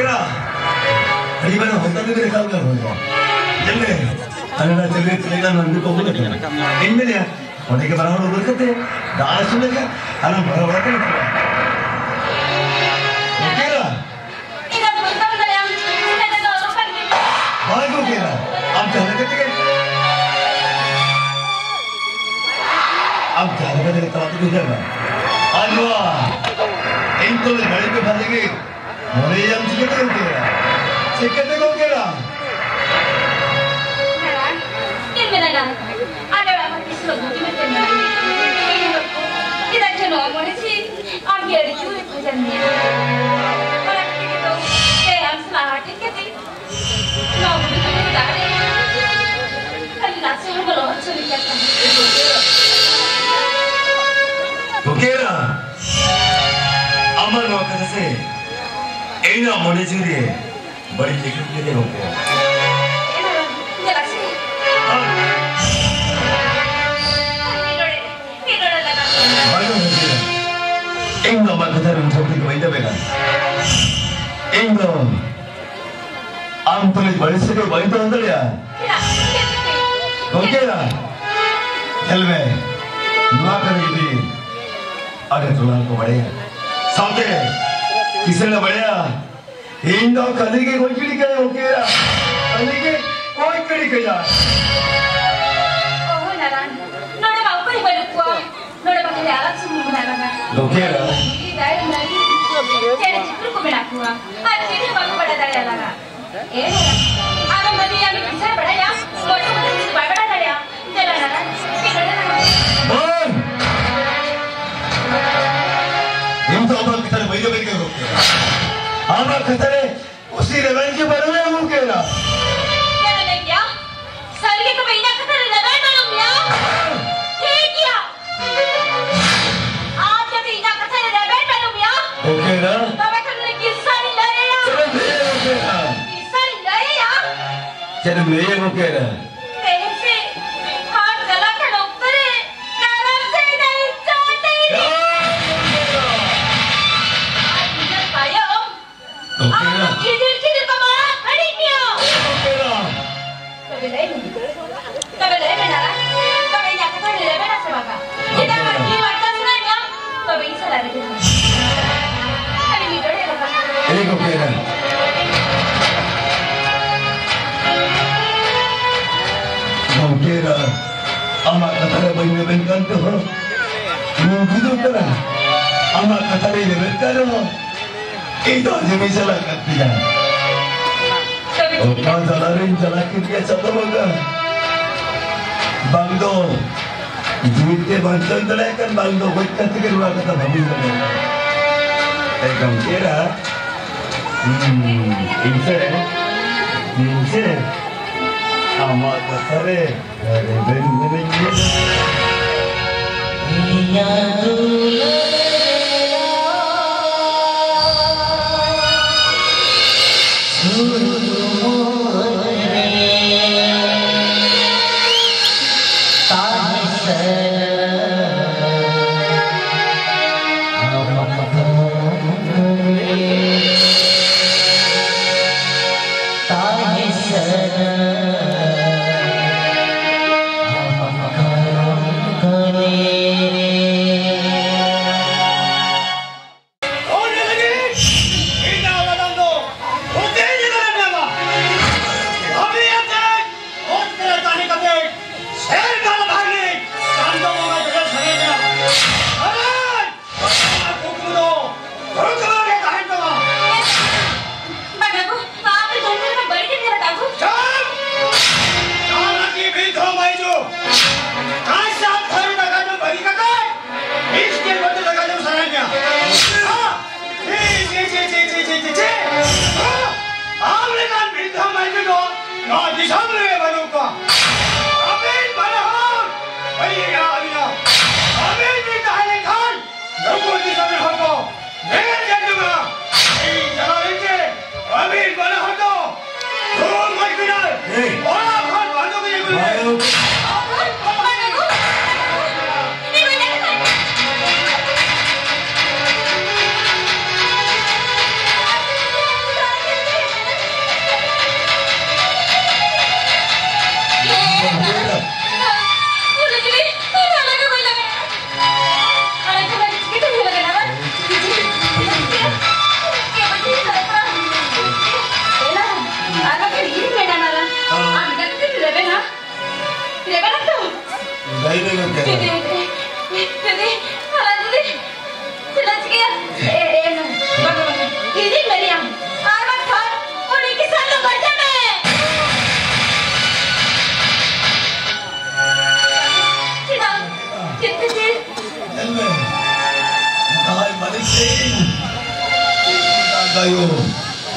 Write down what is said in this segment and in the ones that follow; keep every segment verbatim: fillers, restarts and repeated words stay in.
ᱮᱨᱟ, ᱟᱹᱰᱤ ᱢᱟᱨᱟᱝ ᱦᱚᱭᱛᱟ ᱫᱚ ᱢᱮᱨᱮ ᱠᱟᱞ ᱠᱟᱱ ᱦᱚᱭᱛᱟ᱾ ᱧᱮᱞ ᱢᱮ, ᱟᱞᱮ ᱱᱟ ᱪᱟᱹᱞᱩ ᱪᱟᱹᱞᱩ ᱠᱟᱱ ᱱᱚᱰᱮ ᱠᱚ ᱵᱚᱞᱮ ᱠᱟᱱᱟ᱾ ᱤᱧ ᱢᱮᱱᱮᱫᱼᱟ, ᱚᱸᱰᱮ ᱜᱮ ᱵᱟᱱᱟ ᱦᱚᱲ ᱩᱰᱩᱠ ᱠᱟᱛᱮ ᱫᱟᱜ ᱞᱮ ᱥᱩᱨ ᱞᱮᱠᱷᱟᱱ, ᱟᱨ ᱵᱟᱱᱟ ᱦᱚᱲ ᱠᱚ ᱩᱰᱩᱠᱚᱜᱼᱟ᱾ ᱜᱚᱢᱠᱮ ᱮᱨᱟ᱾ ᱤᱧ ᱫᱚ ᱵᱟᱹᱧ ᱛᱟᱦᱮᱸ ᱫᱟᱲᱮᱭᱟᱜᱼᱟ᱾ ᱤᱧ ᱫᱚ ᱚᱠᱟ ᱨᱮᱜᱮ ᱵᱟᱝ ᱜᱚᱢᱠᱮ ᱮᱨᱟ, ᱟᱢ ᱡᱟᱦᱟᱸ ᱞᱮᱠᱟ ᱛᱮᱜᱮ, ᱟᱢ ᱡᱟᱦᱟᱸ ᱞᱮᱠᱟ ᱛᱮᱜᱮ ᱛᱟᱲᱟᱢ ᱛᱮᱜᱮ ᱦᱤᱡᱩᱜ ᱢᱮ᱾ ᱟᱨ ᱱᱚᱣᱟ ᱤᱧ ᱛᱚᱞᱮ ᱵᱟᱹᱲᱤᱡ ᱵᱮᱯᱟᱨ ᱞᱟᱹᱜᱤᱫ ᱢᱚᱱᱮᱭᱟᱢ ᱪᱤᱠᱟᱹᱛᱮ ᱜᱚᱢᱠᱮ ᱮᱨᱟ? ᱪᱤᱠᱟᱹᱛᱮ ᱜᱚᱢᱠᱮ ᱮᱨᱟ? ᱪᱮᱫ ᱢᱮᱱᱟ ᱜᱟᱱ? ᱟᱞᱮ ᱚᱲᱟᱜ ᱦᱚᱲ ᱛᱤᱥ ᱦᱤᱞᱳᱜ ᱫᱷᱩᱛᱤ ᱢᱮᱱᱛᱮ ᱢᱮᱱᱟ᱾ ᱪᱮᱫᱟᱜ ᱪᱮ ᱱᱚᱣᱟ ᱢᱚᱱᱮ ᱡᱤᱣᱤ ᱟᱢ ᱜᱮ ᱟᱹᱰᱤ ᱡᱳᱨ ᱮ ᱠᱷᱚᱡᱟᱱ ᱢᱮᱭᱟ᱾ ᱚᱱᱟ ᱠᱷᱟᱹᱛᱤᱨ ᱜᱮᱛᱚ ᱛᱮᱦᱮᱧ ᱟᱢ ᱥᱟᱞᱟᱜ ᱦᱟᱹᱴᱤᱧ ᱠᱟᱛᱮ ᱱᱚᱣᱟ ᱵᱩᱨᱩ ᱪᱚᱴ ᱨᱮ ᱫᱟᱜ ᱨᱮ ᱠᱷᱟᱹᱞᱤ ᱱᱟᱥᱮ ᱦᱚᱸ ᱵᱟᱝ ᱞᱚᱦᱚᱫ ᱦᱚᱪᱚ ᱞᱮᱠᱟ ᱠᱟᱱᱟ᱾ ᱜᱚᱢᱠᱮ ᱮᱨᱟ, ᱟᱢᱟᱜ ᱱᱚᱣᱟ ᱠᱟᱛᱷᱟ ᱥᱮ ᱤᱧᱟᱜ ᱢᱚᱱᱮ ᱡᱤᱣᱤ ᱨᱮ ᱵᱟᱹᱲᱤᱡ ᱞᱮᱠᱷᱟᱱ ᱜᱮ ᱜᱚᱢᱠᱮ᱾ ᱮᱱᱦᱚᱸ ᱧᱮᱞᱟ ᱥᱮ᱾ ᱢᱤᱫ ᱰᱚᱸᱰᱮ, ᱢᱤᱫ ᱰᱚᱸᱰᱮ ᱫᱟᱠᱟ᱾ ᱵᱟᱝ ᱜᱚᱢᱠᱮ, ᱤᱧ ᱫᱚ ᱟᱢᱟᱜ ᱠᱟᱛᱷᱟ ᱨᱮ ᱢᱩᱴᱷᱟᱹ ᱢᱩᱴᱷᱤ ᱫᱚ ᱵᱟᱹᱧ ᱫᱟᱵᱮ ᱠᱟᱱᱟ᱾ ᱤᱧ ᱫᱚ ᱟᱢ ᱛᱩᱞᱩᱡ ᱵᱟᱹᱲᱤᱡ ᱥᱟᱹᱜᱟᱹᱭ ᱵᱟᱹᱧ ᱫᱚᱦᱚ ᱫᱟᱲᱮᱭᱟᱜᱼᱟ᱾ ᱪᱮᱫᱟᱜ? ᱪᱮᱫ ᱠᱷᱟᱹᱛᱤᱨ? ᱜᱚᱢᱠᱮ ᱮᱨᱟ, ᱧᱮᱞ ᱢᱮ, ᱱᱚᱣᱟ ᱠᱟᱹᱢᱤ ᱡᱩᱫᱤ ᱟᱞᱮ ᱴᱚᱞᱟ ᱨᱮᱠᱚ ᱵᱟᱲᱟᱭᱟ, ᱥᱟᱶᱛᱮ ᱠᱤᱥᱟᱹᱬ ᱮ ᱵᱟᱲᱟᱭᱟ, ᱤᱧ ᱫᱚ ᱠᱟᱹᱞᱤ ᱜᱮ ᱜᱚᱡ ᱜᱤᱰᱤ ᱠᱟᱭᱟ ᱜᱚᱢᱠᱮ ᱮᱨᱟ, ᱠᱟᱹᱞᱤ ᱜᱮ ᱜᱚᱡ ᱜᱤᱰᱤ ᱠᱟᱭᱟ᱾ ᱚᱦᱚ ᱱᱟᱨᱟᱱ, ᱱᱚᱰᱮ ᱢᱟ ᱚᱠᱚᱭ ᱦᱚᱸ ᱵᱟᱹᱱᱩᱜ ᱠᱚᱣᱟ᱾ ᱱᱚᱰᱮ ᱢᱟ ᱠᱷᱟᱹᱞᱤ ᱟᱞᱟᱝ ᱥᱩᱢᱩᱝ ᱢᱮᱱᱟᱜ ᱞᱟᱝᱟ᱾ ᱜᱚᱢᱠᱮ ᱮᱨᱟ᱾ ᱫᱷᱤᱨᱤ, ᱫᱟᱨᱮ, ᱱᱟᱹᱲᱤ, ᱪᱮᱬᱮ ᱪᱤᱯᱨᱩ ᱠᱚ ᱢᱮᱱᱟᱜ ᱠᱚᱣᱟ᱾ ᱟᱨ ᱪᱮᱫ ᱦᱚᱸ ᱵᱟᱠᱚ ᱵᱟᱲᱟᱭ ᱫᱟᱲᱮᱭᱟᱞᱟᱝᱟ᱾ ᱮ ᱱᱟᱨᱟᱱ, ᱟᱢᱮᱢ ᱵᱷᱟᱹᱵᱤᱭᱟ ᱟᱢᱮᱢ ᱠᱤᱥᱟᱹᱬ ᱵᱟᱲᱟᱭᱟ, ᱢᱚᱴᱟ ᱢᱚᱴᱟ ᱠᱤᱪᱷᱩ ᱵᱟᱭ ᱵᱟᱲᱟᱭ ᱫᱟᱲᱮᱭᱟᱜᱼᱟ᱾ ᱫᱮᱞᱟ ᱱᱟᱨᱟᱱ, ᱪᱮᱫ ᱱᱚᱰᱮ ᱞᱟᱝ ᱵᱟᱝ! ᱤᱧ ᱫᱚ ᱟᱢᱟᱜ ᱠᱟᱛᱷᱟ ᱨᱮ ᱵᱟᱹᱧ ᱨᱮᱵᱮᱱ ᱠᱟᱱᱟ ᱜᱚᱢᱠᱮ᱾ ᱟᱢᱟᱜ ᱠᱟᱛᱷᱟ ᱨᱮ ᱠᱩᱥᱤ ᱨᱮᱵᱮᱱ ᱜᱮ ᱵᱟᱹᱱᱩᱜᱼᱟ ᱜᱚᱢᱠᱮ ᱮᱨᱟ᱾ ᱪᱮᱫ ᱮ ᱞᱟᱹᱭ ᱠᱮᱜᱼᱟ? ᱥᱟᱹᱨᱤ ᱜᱮ ᱛᱚᱵᱮ ᱤᱧᱟᱜ ᱠᱟᱛᱷᱟ ᱨᱮ ᱨᱮᱵᱮᱱ ᱵᱟᱹᱱᱩᱜ ᱢᱮᱭᱟ? ᱴᱷᱤᱠ ᱜᱮᱭᱟ᱾ ᱟᱢ ᱡᱩᱫᱤ ᱤᱧᱟᱜ ᱠᱟᱛᱷᱟ ᱨᱮ ᱨᱮᱵᱮᱱ ᱵᱟᱹᱱᱩᱜ ᱢᱮᱭᱟ, ᱜᱚᱢᱠᱮ ᱮᱨᱟ᱾ ᱛᱚᱵᱮ ᱠᱷᱟᱱ ᱩᱱᱤ ᱠᱤᱥᱟᱹᱬ ᱤᱧ ᱞᱟᱹᱭ ᱟᱭᱟ᱾ ᱪᱮᱫ ᱮᱢ ᱞᱟᱹᱭᱟ ᱜᱚᱢᱠᱮ ᱮᱨᱟ? ᱠᱤᱥᱟᱹᱬ ᱤᱧ ᱞᱟᱹᱭ ᱟᱭᱟ᱾ ᱪᱮᱫ ᱮᱢ ᱞᱟᱹᱭᱟ ᱜᱚᱢᱠᱮ ᱮᱨᱟ? ᱛᱮᱦᱮᱧ ᱥᱮ ᱦᱟᱴ ᱪᱟᱞᱟᱜ ᱠᱟᱱ ᱚᱠᱛᱚ ᱨᱮ ᱱᱟᱨᱟᱱ ᱥᱮ ᱤᱧ ᱪᱟ ᱛᱮ ᱤᱫᱤ᱾ ᱟᱨ ᱤᱱᱟᱹ ᱛᱟᱭᱚᱢ ᱟᱢ ᱠᱷᱤᱫᱤᱨ ᱠᱷᱤᱫᱤᱨ ᱠᱚ ᱢᱟᱲᱟᱝ ᱟᱹᱰᱤ ᱧᱚᱜ᱾ ᱛᱚᱵᱮ ᱞᱟᱹᱭ ᱢᱮ᱾ ᱛᱚᱵᱮ ᱞᱟᱹᱭ ᱢᱮ ᱫᱟᱫᱟ, ᱛᱚᱵᱮ ᱤᱧᱟᱜ ᱠᱟᱛᱷᱟ ᱞᱟᱹᱭ ᱞᱮᱵᱮᱱᱟ ᱥᱮ ᱵᱟᱝᱟ? ᱪᱮᱫᱟᱜ ᱵᱟᱝ ᱠᱤ ᱵᱟᱨᱛᱟ ᱥᱟᱱᱟᱭᱮᱫ ᱢᱮᱭᱟ? ᱛᱚᱵᱮ ᱤᱧ ᱥᱟᱞᱟᱜ ᱨᱮᱜᱮ ᱦᱩᱭᱩᱜᱼᱟ᱾ ᱟᱹᱰᱤ ᱢᱤᱫ ᱰᱚᱸᱰᱮ ᱠᱟᱛᱷᱟ᱾ ᱮ ᱜᱚᱢᱠᱮ ᱮᱨᱟ, ᱜᱚᱢᱠᱮ ᱮᱨᱟ, ᱟᱢᱟᱜ ᱠᱟᱛᱷᱟ ᱨᱮ ᱵᱟᱹᱧ ᱨᱮᱵᱮᱱ ᱠᱟᱱ ᱛᱮᱦᱚᱸ, ᱱᱩᱠᱩ ᱫᱚ ᱠᱟᱱᱟ, ᱟᱢᱟᱜ ᱠᱟᱛᱷᱟ ᱨᱮ ᱨᱮᱵᱮᱱ ᱠᱟᱱ ᱨᱮᱦᱚᱸ, ᱤᱧ ᱫᱚ ᱡᱤᱣᱤ ᱪᱟᱞᱟᱜ ᱠᱟᱱ ᱛᱤᱧᱟ᱾ ᱚᱠᱟ ᱡᱟᱞᱟ ᱨᱤᱧ ᱪᱟᱞᱟᱜ ᱠᱟᱱ ᱜᱮᱭᱟ ᱪᱟᱸᱫᱳ ᱵᱚᱸᱜᱟ᱾ ᱵᱟᱝ ᱫᱚ ᱡᱤᱣᱤ ᱛᱮ ᱵᱟᱧᱪᱟᱣ ᱫᱟᱲᱮᱭᱟᱜ ᱠᱟᱱ, ᱵᱟᱝ ᱫᱚ ᱜᱚᱡ ᱠᱟᱛᱮ ᱜᱮ ᱱᱚᱣᱟ ᱠᱟᱛᱷᱟ ᱵᱷᱟᱵᱤᱧ ᱫᱟᱲᱮᱭᱟᱜ ᱠᱟᱱᱟ᱾ ᱮ ᱜᱚᱢᱠᱮ ᱮᱨᱟ, ᱦᱩᱸ, ᱤᱧ ᱥᱮ, ᱤᱧ ᱥᱮ, ᱟᱢᱟᱜ ᱠᱟᱛᱷᱟ ᱨᱮ ᱨᱮᱵᱮᱱ ᱢᱮᱱᱟᱹᱧ ᱜᱮᱭᱟ᱾ ᱤᱧᱟᱜ ᱫᱩᱞᱟᱹᱲ ᱥᱩᱨ ᱩᱢᱩᱞ ᱨᱮ ᱛᱟᱦᱮᱸ ᱥᱟᱱᱟ ᱟᱢᱟᱜ ᱫᱩᱞᱟᱹᱲ ᱨᱮ᱾ ᱛᱟᱦᱮᱸ ᱥᱟᱱᱟ ᱟᱢᱟᱜ ᱜᱷᱟᱨᱚᱸᱡᱽ ᱨᱮ᱾ ᱚᱱᱟ ᱞᱟᱹᱜᱤᱫ ᱤᱧᱟᱜ ᱟᱞᱟᱝ ᱫᱚ ᱦᱩᱫᱤᱥ ᱞᱮᱠᱟ ᱨᱮ ᱢᱮᱱᱟᱜᱼᱟ᱾ ᱵᱷᱟᱹᱵᱤ ᱟᱛᱮ, ᱚᱛ ᱨᱮ ᱛᱟᱦᱮᱸ ᱠᱟᱛᱮ, ᱥᱮᱨᱢᱟ ᱵᱷᱟᱹᱜᱤ ᱪᱟᱸᱫᱚ ᱵᱚᱸᱜᱟ ᱡᱚᱛᱚ ᱥᱟᱹᱜᱟᱹᱭ ᱢᱮᱱᱟᱜᱼᱟ᱾ ᱟᱨ ᱟᱢᱟᱜ ᱠᱩᱠᱢᱩ ᱫᱚ ᱦᱩᱲᱩ ᱪᱟᱣᱞᱮ ᱜᱮ ᱛᱟᱦᱮᱱ ᱛᱟᱢᱟ᱾ ᱵᱟᱝᱟ ᱜᱳ, ᱟᱯᱮ ᱡᱚᱱᱢᱚ ᱨᱮᱢᱟ ᱵᱟᱹᱲᱤᱡ ᱮᱢ ᱧᱮᱞ ᱟᱠᱟᱫ ᱜᱳ᱾ ᱪᱩᱯ! ᱟᱢᱟᱜ ᱜᱮ ᱵᱤᱨᱫᱷᱚ ᱢᱟᱹᱭᱡᱩ᱾ ᱠᱟᱸᱪ ᱥᱟᱛ ᱛᱷᱟᱹᱨᱤ ᱫᱟᱠᱟ ᱡᱚᱢ ᱵᱟᱹᱜᱤ ᱠᱟᱛᱮ, ᱵᱤᱥ ᱠᱤᱞᱳ ᱫᱟᱠᱟ ᱡᱚᱢ ᱥᱟᱱᱟᱭᱮᱫ ᱢᱮᱭᱟ᱾ ᱦᱟ? ᱪᱤ, ᱪᱤ, ᱪᱤ᱾ ᱦᱟ? ᱟᱢ ᱞᱮᱠᱟᱱ ᱵᱤᱨᱫᱷᱚ ᱢᱟᱹᱭᱡᱩ ᱫᱚ ᱱᱚᱣᱟ ᱫᱤᱥᱚᱢ ᱨᱮ ᱵᱟᱹᱱᱩᱜ ᱠᱚᱣᱟ᱾ ᱟᱹᱵᱤᱱ ᱵᱟᱱᱟ ᱦᱚᱲ ᱵᱟᱹᱲᱤᱡ ᱮ ᱜᱟᱱ ᱟᱹᱵᱤᱱᱟ᱾ ᱟᱹᱵᱤᱱ ᱵᱤᱱ ᱛᱟᱦᱮᱸ ᱞᱮᱱᱠᱷᱟᱱ ᱱᱩᱠᱩ ᱫᱤᱥᱚᱢ ᱨᱮᱱ ᱦᱚᱲ ᱠᱚ ᱵᱮᱸᱜᱮᱫ ᱧᱮᱞ ᱡᱚᱝᱟ᱾ ᱤᱧ ᱪᱟᱞᱟᱣ ᱞᱮᱱ ᱪᱮ ᱟᱹᱵᱤᱱ ᱵᱟᱱᱟ ᱦᱚᱲ ᱫᱚ ᱫᱷᱩᱢ ᱜᱚᱡ ᱵᱤᱱᱟᱭ᱾ ᱮᱭ᱾ ᱚᱲᱟᱜ ᱠᱷᱚᱱ ᱵᱟᱹᱱᱩᱜ ᱤᱫᱤ ᱠᱚᱣᱟ᱾ ᱵᱟᱹᱱᱩᱜ᱾ ᱤᱧ ᱵᱟᱹᱧ ᱧᱮᱞ ᱠᱟᱫᱟ᱾ ᱦᱟᱲᱟᱢ ᱵᱩᱰᱷᱤ, ᱪᱮᱫ ᱮᱢ ᱪᱤᱠᱟᱹᱭᱟ? ᱮ, ᱮ, ᱮ, ᱵᱟᱝᱟ, ᱵᱟᱝᱟ, ᱤᱧᱤᱧ ᱢᱮᱱᱮᱜᱼᱟ, ᱟᱨ ᱵᱟᱝᱠᱷᱟᱱ ᱩᱱᱤ ᱠᱤᱥᱟᱱ ᱫᱚ ᱜᱚᱡᱮ ᱢᱮ᱾ ᱪᱮᱫᱟᱜ? ᱪᱮᱫ ᱠᱷᱟᱹᱛᱤᱨ? ᱧᱮᱞ ᱢᱮ, ᱡᱟᱦᱟᱸᱭ ᱢᱟᱹᱞᱤᱠ ᱴᱷᱮᱱ ᱫᱟᱜᱟᱭᱳ,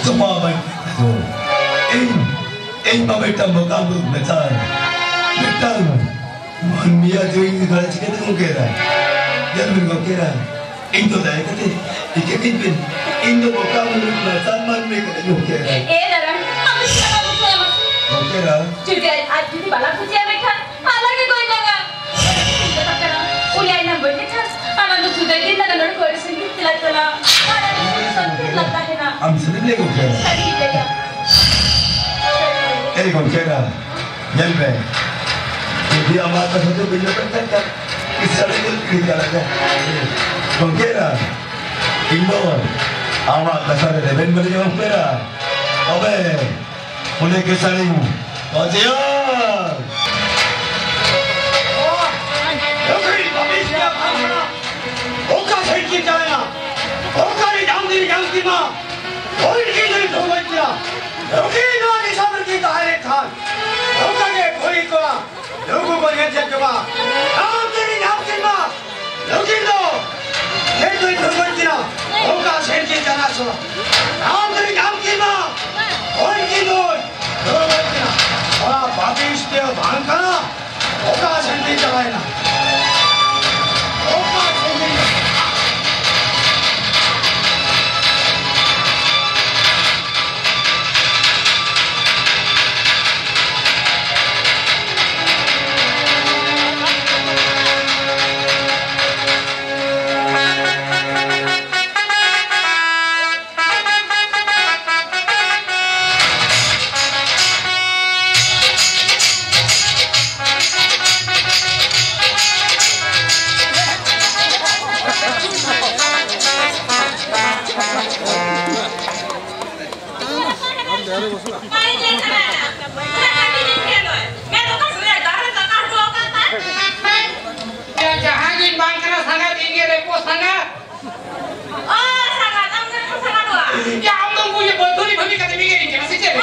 ᱛᱚᱯᱟ ᱵᱟᱭ ᱤᱧ, ᱤᱧ ᱢᱟ ᱢᱤᱫᱴᱟᱝ ᱵᱚᱠᱟ ᱢᱩᱞᱩᱠ ᱱᱮᱛᱟᱨ, ᱢᱤᱫᱴᱟᱝ ᱢᱟᱹᱱᱢᱤᱭᱟᱜ ᱡᱤᱣᱤ ᱡᱩᱫᱤ ᱪᱤᱠᱟᱹᱛᱮ ᱜᱚᱢᱠᱮ ᱮᱨᱟ? ᱧᱮᱞ ᱵᱤᱱ ᱜᱚᱢᱠᱮ ᱮᱨᱟ, ᱤᱧ ᱫᱚ ᱫᱟᱭᱟ ᱠᱟᱛᱮ ᱤᱠᱟᱹ ᱠᱟᱹᱧ ᱵᱤᱱ, ᱤᱧ ᱫᱚ ᱵᱚᱠᱟ ᱢᱩᱞᱩᱠ ᱱᱟᱪᱟᱨ ᱢᱟᱹᱱᱢᱤ ᱠᱟᱹᱱᱟᱹᱧ ᱜᱚᱢᱠᱮ ᱮᱨᱟ᱾ ᱮ ᱫᱟᱫᱟ, ᱟᱢ ᱫᱚ ᱪᱮᱫᱟᱜ ᱵᱟᱢ ᱵᱩᱡᱷᱟᱹᱣᱟ ᱢᱟᱥᱮ? ᱜᱚᱢᱠᱮ ᱮᱨᱟ᱾ ᱡᱩᱫᱤ ᱟᱡ, ᱟᱡ ᱡᱩᱫᱤ ᱵᱟᱞᱟ ᱠᱩᱥᱤᱭᱟᱜ ᱢᱮ ᱠᱷᱟᱱ, ᱟᱞᱟᱝ ᱜᱮ ᱜᱚᱡ ᱞᱟᱝᱟ᱾ ᱪᱮᱫ ᱠᱟᱛᱷᱟ ᱠᱟᱱᱟ? ᱩᱱᱤ ᱟᱡ ᱱᱟᱢᱵᱟᱨ ᱜᱮ ᱠᱷᱟᱱ, ᱟᱞᱟᱝ ᱫᱚ ᱥᱩᱫᱟᱹᱭ ᱫᱤᱱ ᱞᱟᱝᱟ ᱱᱚᱰᱮ ᱠᱷᱚᱱ ᱟᱹᱰᱤ ᱥᱟᱺᱜᱤᱧ ᱪᱟᱞᱟᱜ ᱠᱟᱱᱟ᱾ ᱟᱨ ᱟᱹᱰᱤ ᱥᱟᱺᱜᱤᱧ ᱞᱟᱝ ᱛᱟᱦᱮᱱᱟ᱾ ᱟᱢ ᱥᱟᱹᱨᱤᱢ ᱞᱟᱹᱭ ᱜᱚᱢᱠᱮ ᱮᱨᱟ? ᱥᱟᱹᱨᱤ ᱜᱮ ᱞᱟᱹᱭᱟ᱾ ᱮᱭ ᱜᱚᱢᱠᱮ ᱮᱨᱟ, ᱧᱮᱞ ᱢᱮ, ᱡᱩᱫᱤ ᱟᱢᱟᱜ ᱠᱟᱛᱷᱟ ᱛᱮ ᱵᱟᱹᱧ ᱨᱮᱵᱮᱱ ᱠᱟᱱ ᱠᱷᱟᱱ, ᱤᱥ ᱥᱟᱹᱨᱤ ᱜᱮ ᱠᱤᱨᱤᱧ ᱫᱟᱲᱮᱭᱟᱜᱼᱟ᱾ ᱜᱚᱢᱠᱮ ᱮᱨᱟ, ᱤᱧ ᱫᱚ ᱟᱢᱟᱜ ᱠᱟᱛᱷᱟ ᱨᱮ ᱨᱮᱵᱮᱱ ᱵᱟᱹᱱᱩᱧᱟ ᱜᱚᱢᱠᱮ ᱮᱨᱟ᱾ ᱛᱚᱵᱮ ᱩᱱᱤ ᱠᱮᱥᱟᱨᱤᱧ ᱯᱟᱸᱡᱟᱭᱟ᱾ ᱚᱠᱟ ᱥᱮᱫ ᱠᱤᱱ ᱪᱟᱞᱟᱣᱮᱱᱟ? ᱚᱠᱟᱨᱮ ᱧᱟᱢ ᱫᱤᱱ ᱧᱟᱢ ᱠᱤᱱ ᱢᱟ? ᱦᱳᱭ, ᱩᱱᱠᱤᱱ ᱫᱚᱧ ᱴᱷᱚᱝᱜᱚᱡ ᱠᱤᱱᱟ᱾ ᱩᱱᱠᱤᱱ ᱱᱚᱣᱟ ᱫᱤᱥᱚᱢ ᱨᱮᱠᱤᱱ ᱛᱟᱦᱮᱸ ᱞᱮᱱᱠᱷᱟᱱ, ᱚᱱᱠᱟ ᱜᱮ ᱠᱩᱲᱤ ᱠᱚᱣᱟ ᱱᱩᱠᱩ ᱠᱚ ᱧᱮᱞ ᱪᱮᱫ ᱪᱟᱵᱟ᱾ ᱧᱟᱢ ᱫᱤᱱ ᱧᱟᱢ ᱠᱤᱱ ᱢᱟ᱾ ᱱᱩᱠᱤᱱ ᱫᱚ ᱪᱮᱫ ᱫᱚᱧ ᱴᱷᱚᱝᱜᱚᱡ ᱠᱤᱱᱟ? ᱚᱠᱟ ᱥᱮᱫ ᱠᱤᱱ ᱪᱟᱞᱟᱜ ᱥᱚ? ᱧᱟᱢ ᱫᱤᱱ ᱧᱟᱢ ᱠᱤᱱ ᱢᱟ᱾ ᱩᱱᱠᱤᱱ ᱫᱚᱧ ᱴᱷᱚᱝᱜᱚᱡ ᱠᱤᱱᱟ᱾ ᱚᱱᱟ ᱯᱟᱯᱤᱥᱴᱤ ᱵᱟᱝ ᱠᱟᱱᱟ᱾ ᱚᱠᱟ ᱥᱮᱱ ᱛᱮ ᱪᱟᱞᱟᱣᱮᱱᱟ? ᱚᱠᱟ ᱥᱮᱱ ᱛᱮ? ᱡᱟᱦᱟᱸᱭ ᱜᱮ ᱵᱟᱝ ᱠᱟᱱᱟ᱾ ᱭᱟ, ᱟᱢ ᱫᱚ ᱩᱱᱠᱩ ᱤᱭᱟᱹ ᱵᱟᱹᱫᱷᱩᱨᱤ ᱵᱷᱟᱹᱵᱤ ᱠᱟᱛᱮ ᱢᱤᱫ ᱜᱮ ᱠᱟᱱᱟ ᱥᱮ ᱪᱮᱫ?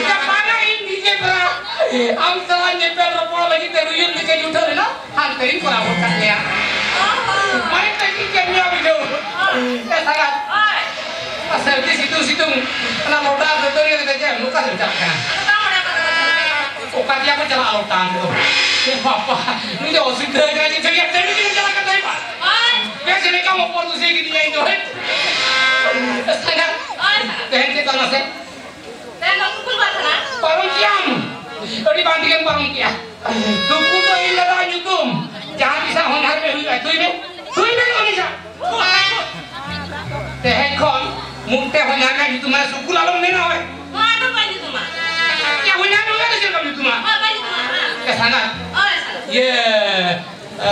ᱭᱟ, ᱵᱟᱝᱟ, ᱤᱧ ᱵᱤᱡᱮ ᱯᱮᱲᱟ᱾ ᱟᱢ ᱥᱟᱞᱟᱜ ᱧᱮᱯᱮᱞ ᱨᱚᱯᱚᱲ ᱞᱟᱹᱜᱤᱫ ᱛᱮ ᱨᱩᱭᱩᱱ ᱞᱮᱠᱟᱧ ᱩᱴᱷᱟᱹᱣ ᱞᱮᱱᱟ, ᱦᱟᱱᱛᱮ ᱨᱤᱧ ᱠᱚᱨᱟᱣ ᱜᱚᱫ ᱠᱟᱜ ᱢᱮᱭᱟ᱾ ᱢᱟᱱᱮ ᱛᱮ ᱪᱮᱫ ᱪᱮᱫ ᱧᱚᱜ ᱵᱩᱡᱷᱟᱹᱣ? ᱮ ᱥᱟᱞᱟ, ᱥᱟᱹᱨᱫᱤ ᱥᱤᱛᱩᱝ ᱥᱤᱛᱩᱝ ᱚᱱᱟ ᱢᱚᱴᱟ ᱫᱟᱹᱛᱟᱹᱱᱤ ᱠᱟᱛᱮ ᱪᱮᱫ ᱮᱢ, ᱚᱠᱟ ᱥᱮᱫ ᱮᱢ ᱪᱟᱞᱟᱜ ᱠᱟᱱᱟ? ᱚᱠᱟ ᱛᱮᱭᱟ ᱠᱚ ᱪᱟᱞᱟᱜᱼᱟ ᱞᱚᱴᱟ ᱫᱚ? ᱮ ᱵᱟᱵᱟ, ᱱᱩᱭ ᱫᱚ ᱚᱥᱩᱵᱤᱫᱷᱟ ᱠᱟᱱᱟ, ᱪᱮᱫ ᱪᱚ ᱪᱟᱞᱟᱜ ᱠᱟᱱ ᱛᱟᱭ ᱵᱟ? ᱵᱮᱥ ᱞᱮᱠᱟ ᱢᱚᱠᱚᱨ ᱫᱩᱥᱤ ᱠᱤᱫᱤᱧᱟ ᱤᱧ ᱫᱚ, ᱦᱮᱸ? ᱛᱮᱦᱮᱧ ᱪᱮᱫ ᱛᱟᱢ ᱢᱟᱥᱮ? ᱯᱟᱨᱚᱢ ᱠᱮᱜᱼᱟᱢ? ᱟᱹᱰᱤ ᱵᱟᱝ ᱴᱷᱤᱠᱮᱢ ᱯᱟᱨᱚᱢ ᱠᱮᱜᱼᱟ᱾ ᱱᱩᱠᱩ ᱫᱚ ᱤᱧ ᱫᱟᱫᱟ ᱧᱩᱛᱩᱢ᱾ ᱡᱟᱦᱟᱸ ᱛᱤᱥ ᱦᱟᱸᱜ ᱦᱚᱧᱦᱟᱨ ᱢᱮ ᱦᱩᱭᱩᱜᱼᱟ, ᱛᱷᱩᱭ ᱢᱮ, ᱛᱷᱩᱭ ᱢᱮ ᱩᱱᱤ ᱥᱟᱶ᱾ ᱛᱮᱦᱮᱧ ᱠᱷᱚᱱ ᱢᱩᱫ ᱛᱮ ᱦᱚᱧᱦᱟᱨ ᱨᱮᱱᱟᱜ ᱧᱩᱛᱩᱢ ᱢᱟᱱᱮ ᱥᱩᱠᱩᱞ ᱟᱞᱚᱢ ᱢᱮᱱᱟ, ᱦᱳᱭ᱾ ᱱᱚᱣᱟ ᱫᱚ ᱵᱟᱭ ᱧᱩᱛᱩᱢᱟ᱾ ᱪᱮᱫ ᱦᱚᱧᱦᱟᱨ ᱢᱮ ᱦᱩᱭᱩᱜᱼᱟ, ᱪᱮᱫ ᱞᱮᱠᱟᱢ ᱧᱩᱛᱩᱢᱟ? ᱦᱳᱭ, ᱵᱟᱭ ᱧᱩᱛᱩᱢᱟ᱾ ᱮ ᱥᱟᱸᱜᱟᱛ᱾ ᱦᱳᱭ, ᱥᱟᱸᱜᱟᱛ᱾ ᱤᱭᱟᱹ, ᱮ,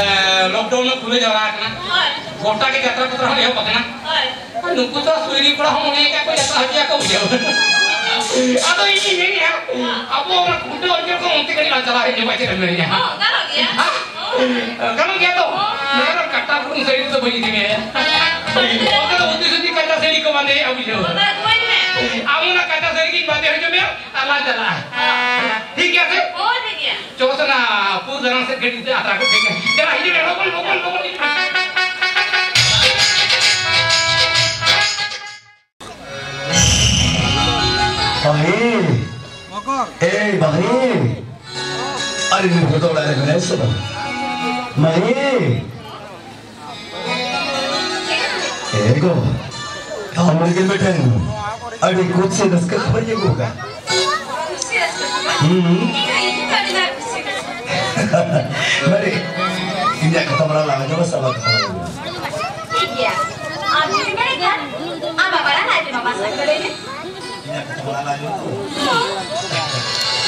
lockdown ᱨᱮ ᱠᱷᱩᱞᱟᱹ ᱡᱟᱣᱨᱟ ᱟᱠᱟᱱᱟ᱾ ᱦᱳᱭ᱾ ᱜᱚᱴᱟ ᱜᱮ ᱡᱟᱛᱨᱟ ᱯᱟᱛᱨᱟ ᱦᱚᱸ ᱮᱦᱚᱵ ᱟᱠᱟᱱᱟ᱾ ᱦᱳᱭ᱾ ᱟᱨ ᱱᱩᱠᱩ ᱫᱚ ᱥᱩᱭᱨᱤ ᱠᱚᱲᱟ ᱦᱚᱸ ᱢᱚᱱᱮ ᱟᱠᱟᱫ ᱠᱚ ᱡᱟᱛᱨᱟ ᱦᱚᱪᱚᱭᱟ ᱠᱚ ᱵᱩᱡᱷᱟᱹᱣ᱾ ᱟᱫᱚ ᱤᱧᱤᱧ ᱢᱮᱱᱮᱫᱼᱟ, ᱟᱵᱚ ᱚᱱᱟ ᱠᱷᱩᱱᱴᱟᱹᱣ ᱚᱧᱪᱚᱞ ᱠᱷᱚᱱ ᱚᱱᱛᱮ ᱠᱟᱹᱴᱤᱡ ᱞᱟᱝ ᱪᱟᱞᱟᱣ ᱦᱮᱡ ᱧᱚᱜᱼᱟ, ᱪᱮᱫ ᱮᱢ ᱢᱮᱱᱮᱫᱼᱟ? ᱦᱚᱸ, ᱜᱟᱱᱚᱜ ᱜᱮᱭᱟ᱾ ᱦᱮᱸ? ᱜᱟᱱᱚᱜ ᱜᱮᱭᱟ ᱛᱚ? ᱦᱚᱸ᱾ ᱢᱮᱱᱠᱷᱟᱱ ᱠᱟᱴᱟ ᱵᱩᱨᱩ ᱥᱟᱹᱲᱤ ᱛᱮᱫᱚ ᱵᱟᱹᱧ ᱤᱫᱤ ᱢᱮᱭᱟ᱾ ᱦᱚᱸ᱾ ᱚᱱᱛᱮ ᱫᱚ ᱩᱛᱤ ᱥᱩᱛᱤ ᱠᱟᱴᱟ ᱥᱟᱹᱲᱤ ᱠᱚ ᱵᱟᱸᱫᱮᱭᱮᱫᱼᱟ, ᱵᱩᱡᱷᱟᱹᱣ᱾ ᱚᱱᱟ ᱫᱚ ᱵᱟᱹᱧ ᱢᱮ᱾ ᱟᱢ ᱚᱱᱟ ᱠᱟᱴᱟ ᱥᱟᱹᱲᱤ ᱜᱤᱧ ᱵᱟᱸᱫᱮ ᱦᱚᱪᱚ ᱢᱮᱭᱟ᱾ ᱟᱨ ᱞᱟᱝ ᱪᱟᱞᱟᱜᱼᱟ᱾ ᱴᱷᱤᱠ ᱜᱮᱭᱟ ᱥᱮ? ᱦᱳᱭ, ᱴᱷᱤᱠ ᱜᱮᱭᱟ᱾ ᱪᱚᱞᱚ ᱥᱮ ᱚᱱᱟ ᱯᱩᱨ ᱫᱟᱱᱟᱝ ᱥᱮᱫ ᱜᱟᱹᱰᱤ ᱛᱮ ᱟᱛᱨᱟ ᱠᱚ ᱴᱷᱤᱠ ᱜᱮᱭᱟ᱾ ᱪᱟᱞᱟᱜ ᱦᱤᱡᱩᱜ ᱢᱮ, ᱞᱚᱜᱚᱱ, ᱞᱚᱜᱚᱱ, ᱞᱚᱜᱚᱱ᱾ ᱵᱟᱦᱤ᱾ ᱮᱭ ᱵᱟᱦᱤ᱾ ᱟᱨᱮ ᱱᱩᱭ ᱫᱚ ᱚᱲᱟᱜ ᱨᱮ ᱢᱮᱱᱟᱭᱟ ᱥᱮ ᱵᱟᱝ? ᱵᱟᱦᱤ᱾ ᱮ ᱜᱚ, ᱟᱢ ᱞᱟᱹᱜᱤᱫ ᱢᱤᱫᱴᱮᱱ ᱟᱹᱰᱤ ᱠᱩᱥᱤ ᱨᱟᱹᱥᱠᱟᱹ ᱠᱷᱚᱵᱚᱨᱤᱧ ᱟᱹᱜᱩ ᱟᱠᱟᱫ᱾ ᱠᱩᱥᱤ ᱨᱟᱹᱥᱠᱟᱹ ᱠᱷᱚᱵᱚᱨ? ᱦᱩᱸ᱾ ᱤᱧ ᱫᱚ ᱟᱹᱰᱤ ᱱᱟᱯᱟᱭ ᱠᱩᱥᱤ ᱨᱟᱹᱥᱠᱟᱹ᱾ ᱢᱟᱨᱮ, ᱤᱧᱟᱜ ᱠᱟᱛᱷᱟ ᱢᱟᱲᱟᱝ ᱞᱟᱦᱟ ᱦᱚᱪᱚ ᱢᱮ ᱥᱮ ᱟᱢᱟᱜ ᱠᱟᱛᱷᱟ ᱢᱟᱲᱟᱝ ᱞᱟᱦᱟ ᱦᱚᱪᱚ ᱢᱮ? ᱴᱷᱤᱠ ᱜᱮᱭᱟ᱾ ᱟᱢ ᱡᱩᱫᱤᱢ ᱢᱮᱱᱮᱫ ᱠᱷᱟᱱ, ᱟᱢ ᱵᱟᱵᱟ ᱞᱟᱦᱟ ᱦᱚᱪᱚ ᱢᱮ, ᱵᱟᱵᱟ ᱥᱟᱶ ᱠᱚ ᱞᱟᱹᱭ ᱢᱮ᱾ ᱤᱧᱟᱜ ᱠᱟᱛᱷᱟ ᱢᱟᱲᱟᱝ ᱞᱟᱦᱟ ᱦᱚᱪᱚ ᱢᱮ᱾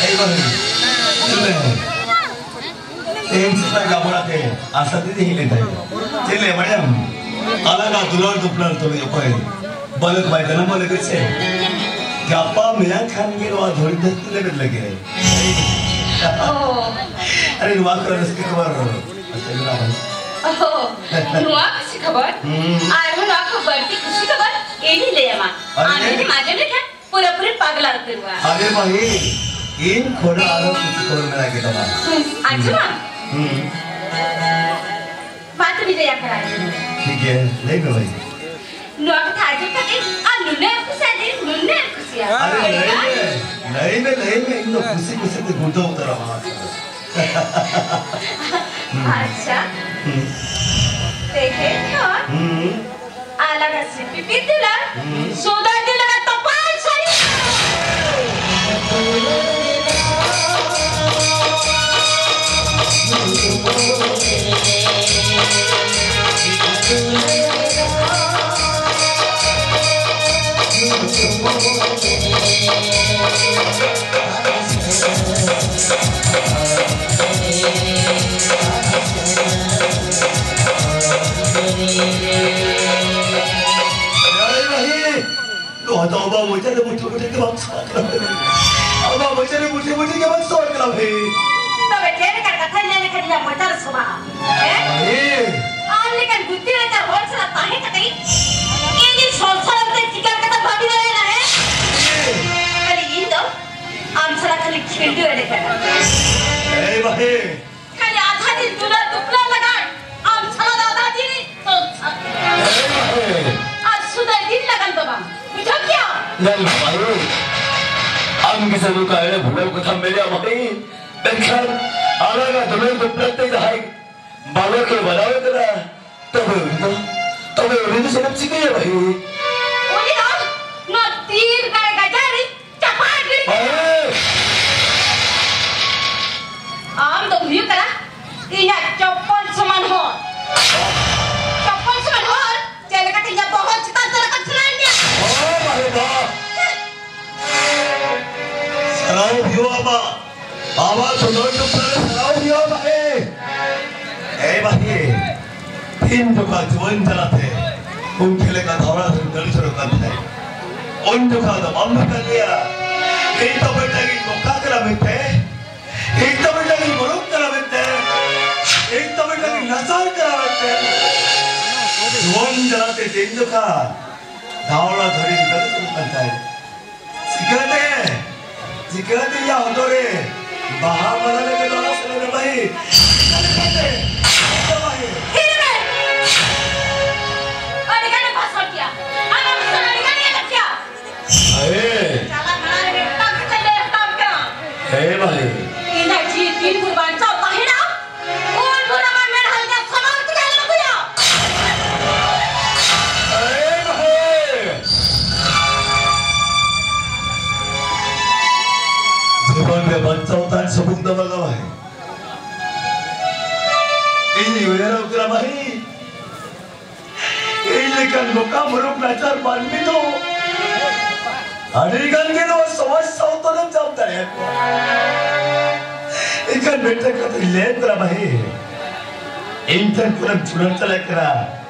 ᱮᱭ ᱵᱟᱹᱵᱩ, ᱧᱮᱞ ᱢᱮ᱾ ᱛᱮᱦᱮᱧ ᱥᱮᱛᱟᱜ ᱜᱟᱵᱲᱟ ᱛᱮ ᱟᱥᱟ ᱫᱤᱫᱤ ᱦᱮᱡ ᱞᱮᱱ ᱛᱟᱦᱮᱸᱫ᱾ ᱪᱮᱫ ᱞᱟᱹᱭ ᱵᱟᱲᱟᱭᱟᱢ? ᱟᱞᱟᱜᱟ ᱫᱩᱞᱟᱹᱲ ᱫᱩᱯᱞᱟᱹᱲ ᱛᱩᱞᱩᱡ ᱚᱠᱚᱭ ᱵᱟᱞᱚᱠ ᱵᱟᱭ ᱡᱟᱱᱟᱢᱚᱜ ᱞᱟᱹᱜᱤᱫ ᱥᱮ? ᱜᱟᱯᱟ ᱢᱮᱭᱟᱝ ᱠᱷᱟᱱ ᱜᱮ ᱱᱚᱣᱟ ᱫᱷᱩᱲᱤ ᱫᱷᱟᱹᱨᱛᱤ ᱞᱮᱵᱮᱫ ᱞᱟᱹᱜᱤᱫ᱾ ᱚ᱾ ᱟᱨᱮ ᱱᱚᱣᱟ ᱠᱚᱨᱮ ᱨᱟᱹᱥᱠᱟᱹ ᱠᱷᱚᱵᱚᱨ᱾ ᱚᱦᱚ, ᱱᱚᱣᱟ ᱠᱷᱩᱥᱤ ᱠᱷᱚᱵᱚᱨ? ᱦᱩᱸ᱾ ᱟᱨᱦᱚᱸ ᱱᱚᱣᱟ ᱠᱷᱚᱱ ᱵᱟᱹᱲᱛᱤ ᱠᱷᱩᱥᱤ ᱠᱷᱚᱵᱚᱨ ᱤᱧᱤᱧ ᱞᱟᱹᱭ ᱟᱢᱟ᱾ ᱟᱨᱮ? ᱟᱢ ᱡᱩᱫᱤᱢ ᱟᱸᱡᱚᱢ ᱞᱮᱠᱷᱟᱱ ᱯᱩᱨᱟᱹᱯᱩᱨᱤ ᱯᱟᱜᱽᱞᱟ ᱩᱛᱟᱹᱨᱚᱜᱼᱟ᱾ ᱟᱨᱮ ᱵᱟᱹᱦᱤ, ᱤᱧ ᱠᱷᱚᱱ ᱟᱨᱦᱚᱸ ᱠᱷᱩᱥᱤ ᱠᱷᱚᱵᱚᱨ ᱢᱮᱱᱟᱜ ᱜᱮ ᱛᱟᱢᱟ᱾ ᱦᱩᱸ, ᱟᱸᱡᱚᱢᱟᱢ? ᱦᱩᱸ᱾ ᱢᱟ ᱛᱚᱵᱮ ᱞᱟᱹᱭ ᱟᱠᱷᱲᱟ ᱨᱮ᱾ ᱴᱷᱤᱠ ᱜᱮᱭᱟ, ᱞᱟᱹᱭ ᱢᱮ ᱵᱟᱹᱦᱤ᱾ ᱱᱚᱣᱟ ᱠᱟᱛᱷᱟ ᱟᱸᱡᱚᱢ ᱠᱟᱛᱮ ᱟᱢ ᱱᱩᱱᱟᱹᱜ ᱮᱢ ᱠᱩᱥᱤᱭᱟᱫᱤᱧ, ᱱᱩᱱᱟᱹᱜ ᱮᱢ ᱠᱩᱥᱤᱭᱟᱫᱤᱧ᱾ ᱟᱨᱮ ᱞᱟᱹᱭ ᱢᱮ, ᱞᱟᱹᱭ ᱢᱮ, ᱞᱟᱹᱭ ᱢᱮ, ᱤᱧ ᱫᱚ ᱠᱩᱥᱤ ᱠᱩᱥᱤ ᱛᱮ ᱜᱩᱲᱫᱟᱹᱣ ᱩᱛᱟᱹᱨ ᱟᱢᱟ᱾ ᱟᱪᱪᱷᱟ᱾ ᱦᱩᱸ᱾ ᱛᱮᱦᱮᱧ ᱠᱷᱚᱱ ᱦᱩᱸ᱾ ᱟᱞᱟᱜᱟ ᱥᱤᱯᱤ ᱵᱤᱫᱩᱞᱟ, ᱦᱩᱸ᱾ ᱥᱚᱫᱟ ᱫᱤᱞᱟ ᱛᱚᱯᱟᱞ ᱥᱟᱹᱨᱤ᱾ ᱱᱚᱣᱟ ᱫᱚ ᱟᱢᱟᱜ ᱢᱚᱪᱟ ᱨᱮ ᱵᱩᱴᱷᱟᱹ ᱵᱩᱴᱷᱟᱹ ᱜᱮ ᱵᱟᱝ ᱥᱚᱵᱷᱟᱜ ᱠᱟᱱᱟ᱾ ᱟᱢᱟᱜ ᱢᱚᱪᱟ ᱨᱮ ᱵᱩᱴᱷᱟᱹ ᱵᱩᱴᱷᱟᱹ ᱜᱮ ᱵᱟᱝ ᱥᱚᱵᱷᱟᱜ ᱠᱟᱱᱟ ᱵᱷᱟᱹᱭ᱾ ᱛᱚᱵᱮ ᱪᱮᱫ ᱞᱮᱠᱟ ᱠᱟᱛᱷᱟᱧ ᱞᱟᱹᱭ ᱞᱮᱠᱷᱟᱱ ᱤᱧᱟᱹᱜ ᱢᱚᱪᱟ ᱨᱮ ᱥᱚᱵᱷᱟᱜᱼᱟ? ᱦᱮᱸ? ᱵᱷᱟᱹᱭ᱾ ᱟᱢ ᱞᱮᱠᱟᱱ ᱵᱩᱫᱽᱫᱷᱤ ᱞᱮᱠᱟᱱ ᱦᱚᱲ ᱥᱟᱞᱟᱜ ᱛᱟᱦᱮᱸ ᱠᱟᱛᱮ ᱤᱧ ᱥᱚᱝᱥᱟᱨ ᱨᱮ ᱪᱤᱠᱟᱹ ᱞᱮᱠᱟᱛᱮ ᱵᱷᱟᱹᱜᱤ ᱫᱟᱲᱮᱭᱟᱜᱼᱟ, ᱦᱮᱸ? ᱵᱷᱟᱹᱭ᱾ ᱠᱷᱟᱹᱞᱤ ᱤᱧ ᱫᱚ ᱟᱢ ᱥᱟᱞᱟᱜ ᱠᱷᱟᱹᱞᱤ ᱠᱷᱤᱞᱰᱩ ᱮᱱᱮᱡ ᱠᱟᱱᱟ᱾ ᱮᱭ ᱵᱟᱹᱦᱤ᱾ ᱠᱷᱟᱹᱞᱤ ᱟᱫᱷᱟ ᱫᱤᱱ ᱫᱩᱞᱟᱹᱲ ᱫᱩᱯᱞᱟᱹᱲ ᱞᱟᱜᱟᱱ ᱟᱢ ᱥᱟᱞᱟᱜ ᱫᱚ ᱟᱫᱷᱟ ᱫᱤᱱ ᱤᱧ ᱥᱚᱝᱥᱟᱨ᱾ ᱮᱭ ᱵᱟᱹᱦᱤ᱾ ᱟᱨ ᱥᱩᱫᱟᱹᱭ ᱫᱤᱱ ᱞᱟᱜᱟᱱ ᱫᱚ ᱵᱟᱝ, ᱵᱩᱡᱷᱟᱹᱣ ᱠᱮᱭᱟᱢ? ᱧᱮᱞ ᱢᱮ ᱵᱟᱹᱦᱤ, ᱟᱢ ᱜᱮᱥᱮ ᱱᱚᱝᱠᱟ ᱮᱲᱮ ᱵᱷᱩᱞᱟᱹᱣ ᱠᱟᱛᱷᱟᱢ ᱢᱮᱱᱮᱫᱼᱟ ᱵᱟᱹᱦᱤ᱾ ᱢᱮᱱᱠᱷᱟᱱ ᱟᱞᱟᱝᱟᱜ ᱫᱩᱞᱟᱹᱲ ᱫᱩᱯᱞᱟᱹᱲ ᱛᱮ ᱡᱟᱦᱟᱸᱭ ᱵᱟᱞᱚᱠᱮ ᱵᱮᱱᱟᱣ ᱠᱟᱱᱟ, ᱛᱚᱵᱮ ᱩᱱᱤ ᱫᱚ, ᱛᱚᱵᱮ ᱩᱱᱤ ᱫᱚ ᱪᱮᱫ ᱮᱢ ᱪᱤᱠᱟᱹᱭᱟ ᱵᱷᱟᱹᱭ? ᱩᱱᱤ ᱫᱚ ᱱᱚᱣᱟ ᱛᱤᱨ ᱜᱟᱭ ᱜᱟᱡᱟᱲ ᱨᱤᱧ ᱪᱟᱯᱟᱫ ᱜᱤᱰᱤ ᱠᱟᱭᱟ᱾ ᱵᱷᱟᱹᱭ! ᱟᱢ ᱫᱚᱢ ᱦᱩᱭᱩᱜ ᱠᱟᱱᱟ ᱤᱧᱟᱜ ᱪᱚᱯᱯᱚᱞ ᱥᱚᱢᱟᱱ ᱦᱚᱲ᱾ ᱪᱚᱯᱯᱚᱞ ᱥᱚᱢᱟᱱ ᱦᱚᱲ ᱪᱮᱫ ᱞᱮᱠᱟᱛᱮ ᱤᱧᱟᱜ ᱵᱚᱦᱚᱜ ᱪᱮᱛᱟᱱ ᱛᱮ ᱨᱟᱠᱟᱵ ᱥᱟᱱᱟᱭᱮᱫ ᱢᱮᱭᱟ? ᱵᱟᱦ, ᱵᱟᱦ, ᱵᱟᱦ᱾ ᱥᱟᱨᱦᱟᱣ ᱦᱩᱭᱩᱜᱼᱟ ᱵᱟ᱾ ᱵᱟᱵᱟ ᱥᱚᱫᱚᱨ ᱴᱚᱴᱷᱟ ᱨᱮ ᱥᱟᱨᱦᱟᱣ ᱦᱩᱭᱩᱜᱼᱟ ᱵᱟᱦᱮ᱾ ᱮ ᱵᱟᱦᱮ, ᱛᱤᱱ ᱡᱚᱠᱷᱟ ᱡᱩᱣᱟᱹᱱ ᱡᱟᱞᱟᱛᱮ ᱩᱱᱠᱤ ᱞᱮᱠᱟ ᱫᱷᱟᱣᱲᱟ ᱫᱷᱟᱹᱨᱤ ᱫᱟᱹᱲ ᱥᱚᱨᱚᱜ ᱠᱟᱱ ᱛᱟᱦᱮᱸᱫ, ᱩᱱ ᱡᱚᱠᱷᱟ ᱫᱚ ᱵᱟᱢ ᱵᱷᱮᱡᱟ ᱞᱮᱭᱟ᱾ ᱤᱧ ᱫᱚ ᱢᱤᱫᱴᱟᱝ ᱤᱧ ᱵᱚᱠᱟ ᱠᱟᱱᱟ ᱢᱮᱱᱛᱮ, ᱤᱧ ᱫᱚ ᱢᱤᱫᱴᱟᱝ ᱤᱧ ᱢᱩᱨᱩᱠ ᱠᱟᱱᱟ ᱢᱮᱱᱛᱮ, ᱤᱧ ᱫᱚ ᱢᱤᱫᱴᱟᱝ ᱤᱧ ᱟᱥᱟᱲ ᱠᱟᱱᱟ ᱢᱤᱫᱴᱮᱱ ᱡᱩᱣᱟᱹᱱ ᱡᱟᱞᱟᱛᱮ ᱛᱮᱦᱮᱧ ᱡᱚᱠᱷᱟ ᱫᱷᱟᱣᱲᱟ ᱫᱷᱟᱹᱨᱤ ᱜᱤᱫᱽᱨᱟᱹ ᱫᱚ ᱫᱩᱲᱩᱵ ᱠᱟᱱ ᱛᱟᱭ᱾ ᱪᱤᱠᱟᱹᱛᱮ, ᱪᱤᱠᱟᱹᱛᱮ ᱤᱧᱟᱹᱜ ᱦᱚᱴᱚᱜ ᱨᱮ ᱵᱟᱦᱟ ᱢᱟᱞᱟ ᱞᱮᱠᱟ ᱫᱚ ᱟᱞᱚ ᱥᱮᱞᱮᱫ ᱢᱟᱹᱦᱤ? ᱪᱤᱠᱟᱹ ᱞᱮᱠᱟᱛᱮ? ᱪᱤᱠᱟᱹ ᱢᱟᱹᱦᱤ? ᱛᱷᱤᱨ ᱢᱮ! ᱟᱹᱰᱤ ᱜᱟᱱᱮᱢ ᱵᱷᱟᱥᱚᱱ ᱠᱮᱜᱼᱟ᱾ ᱟᱢᱟᱜ ᱵᱷᱟᱥᱚᱱ ᱟᱹᱰᱤ ᱜᱟᱱ ᱤᱧ ᱟᱸᱡᱚᱢ ᱠᱮᱜᱼᱟ᱾ ᱟᱨᱮ! ᱪᱟᱞᱟᱜ ᱢᱟᱲᱟᱝ ᱨᱮ ᱢᱤᱫᱴᱟᱝ ᱠᱟᱛᱷᱟᱧ ᱞᱟᱹᱭ ᱦᱟᱛᱟᱲ ᱠᱟᱜᱼᱟ᱾ ᱦᱮᱸ ᱢᱟᱹᱦᱤ᱾ ᱤᱧᱟᱹᱜ ᱡᱤᱣᱤ ᱛᱤᱱ ᱵᱷᱳᱨ ᱵᱟᱧᱪᱟᱣ ᱛᱟᱦᱮᱱᱟ, ᱩᱱ ᱵᱷᱳᱨ ᱟᱢᱟᱜ ᱢᱮᱫᱦᱟ ᱤᱧᱟᱹᱜ ᱥᱟᱢᱟᱝ ᱛᱮᱜᱮ ᱟᱞᱚᱢ ᱟᱹᱜᱩᱭᱟ᱾ ᱮ ᱵᱷᱟᱹᱭ! ᱡᱤᱵᱚᱱ ᱨᱮ ᱵᱟᱧᱪᱟᱣ ᱛᱟᱦᱮᱱ ᱥᱩᱢᱩᱝ ᱫᱚ ᱵᱟᱝᱟ ᱵᱷᱟᱹᱭ᱾ ᱤᱧ ᱩᱭᱦᱟᱹᱨᱚᱜ ᱠᱟᱱᱟ ᱵᱷᱟᱹᱭ, ᱤᱧ ᱞᱮᱠᱟᱱ ᱵᱚᱠᱟ ᱢᱩᱨᱩᱠ ᱱᱟᱪᱟᱨ ᱢᱟᱹᱱᱢᱤ ᱫᱚ ᱟᱹᱰᱤ ᱜᱟᱱ ᱜᱮ ᱱᱚᱣᱟ ᱥᱚᱢᱟᱡᱽ ᱥᱟᱶᱛᱟ ᱨᱮᱢ ᱧᱟᱢ ᱫᱟᱲᱮᱭᱟᱠᱚᱣᱟ᱾ ᱮᱱᱠᱷᱟᱱ ᱢᱤᱫᱴᱟᱝ ᱠᱟᱛᱷᱟᱧ ᱞᱟᱹᱭ ᱟᱢ ᱠᱟᱱᱟ ᱵᱷᱟᱹᱭ, ᱤᱧ ᱴᱷᱮᱱ ᱠᱷᱚᱱᱮᱢ ᱪᱷᱩᱰᱟᱹᱨ ᱪᱟᱞᱟᱜ ᱠᱟᱱᱟ,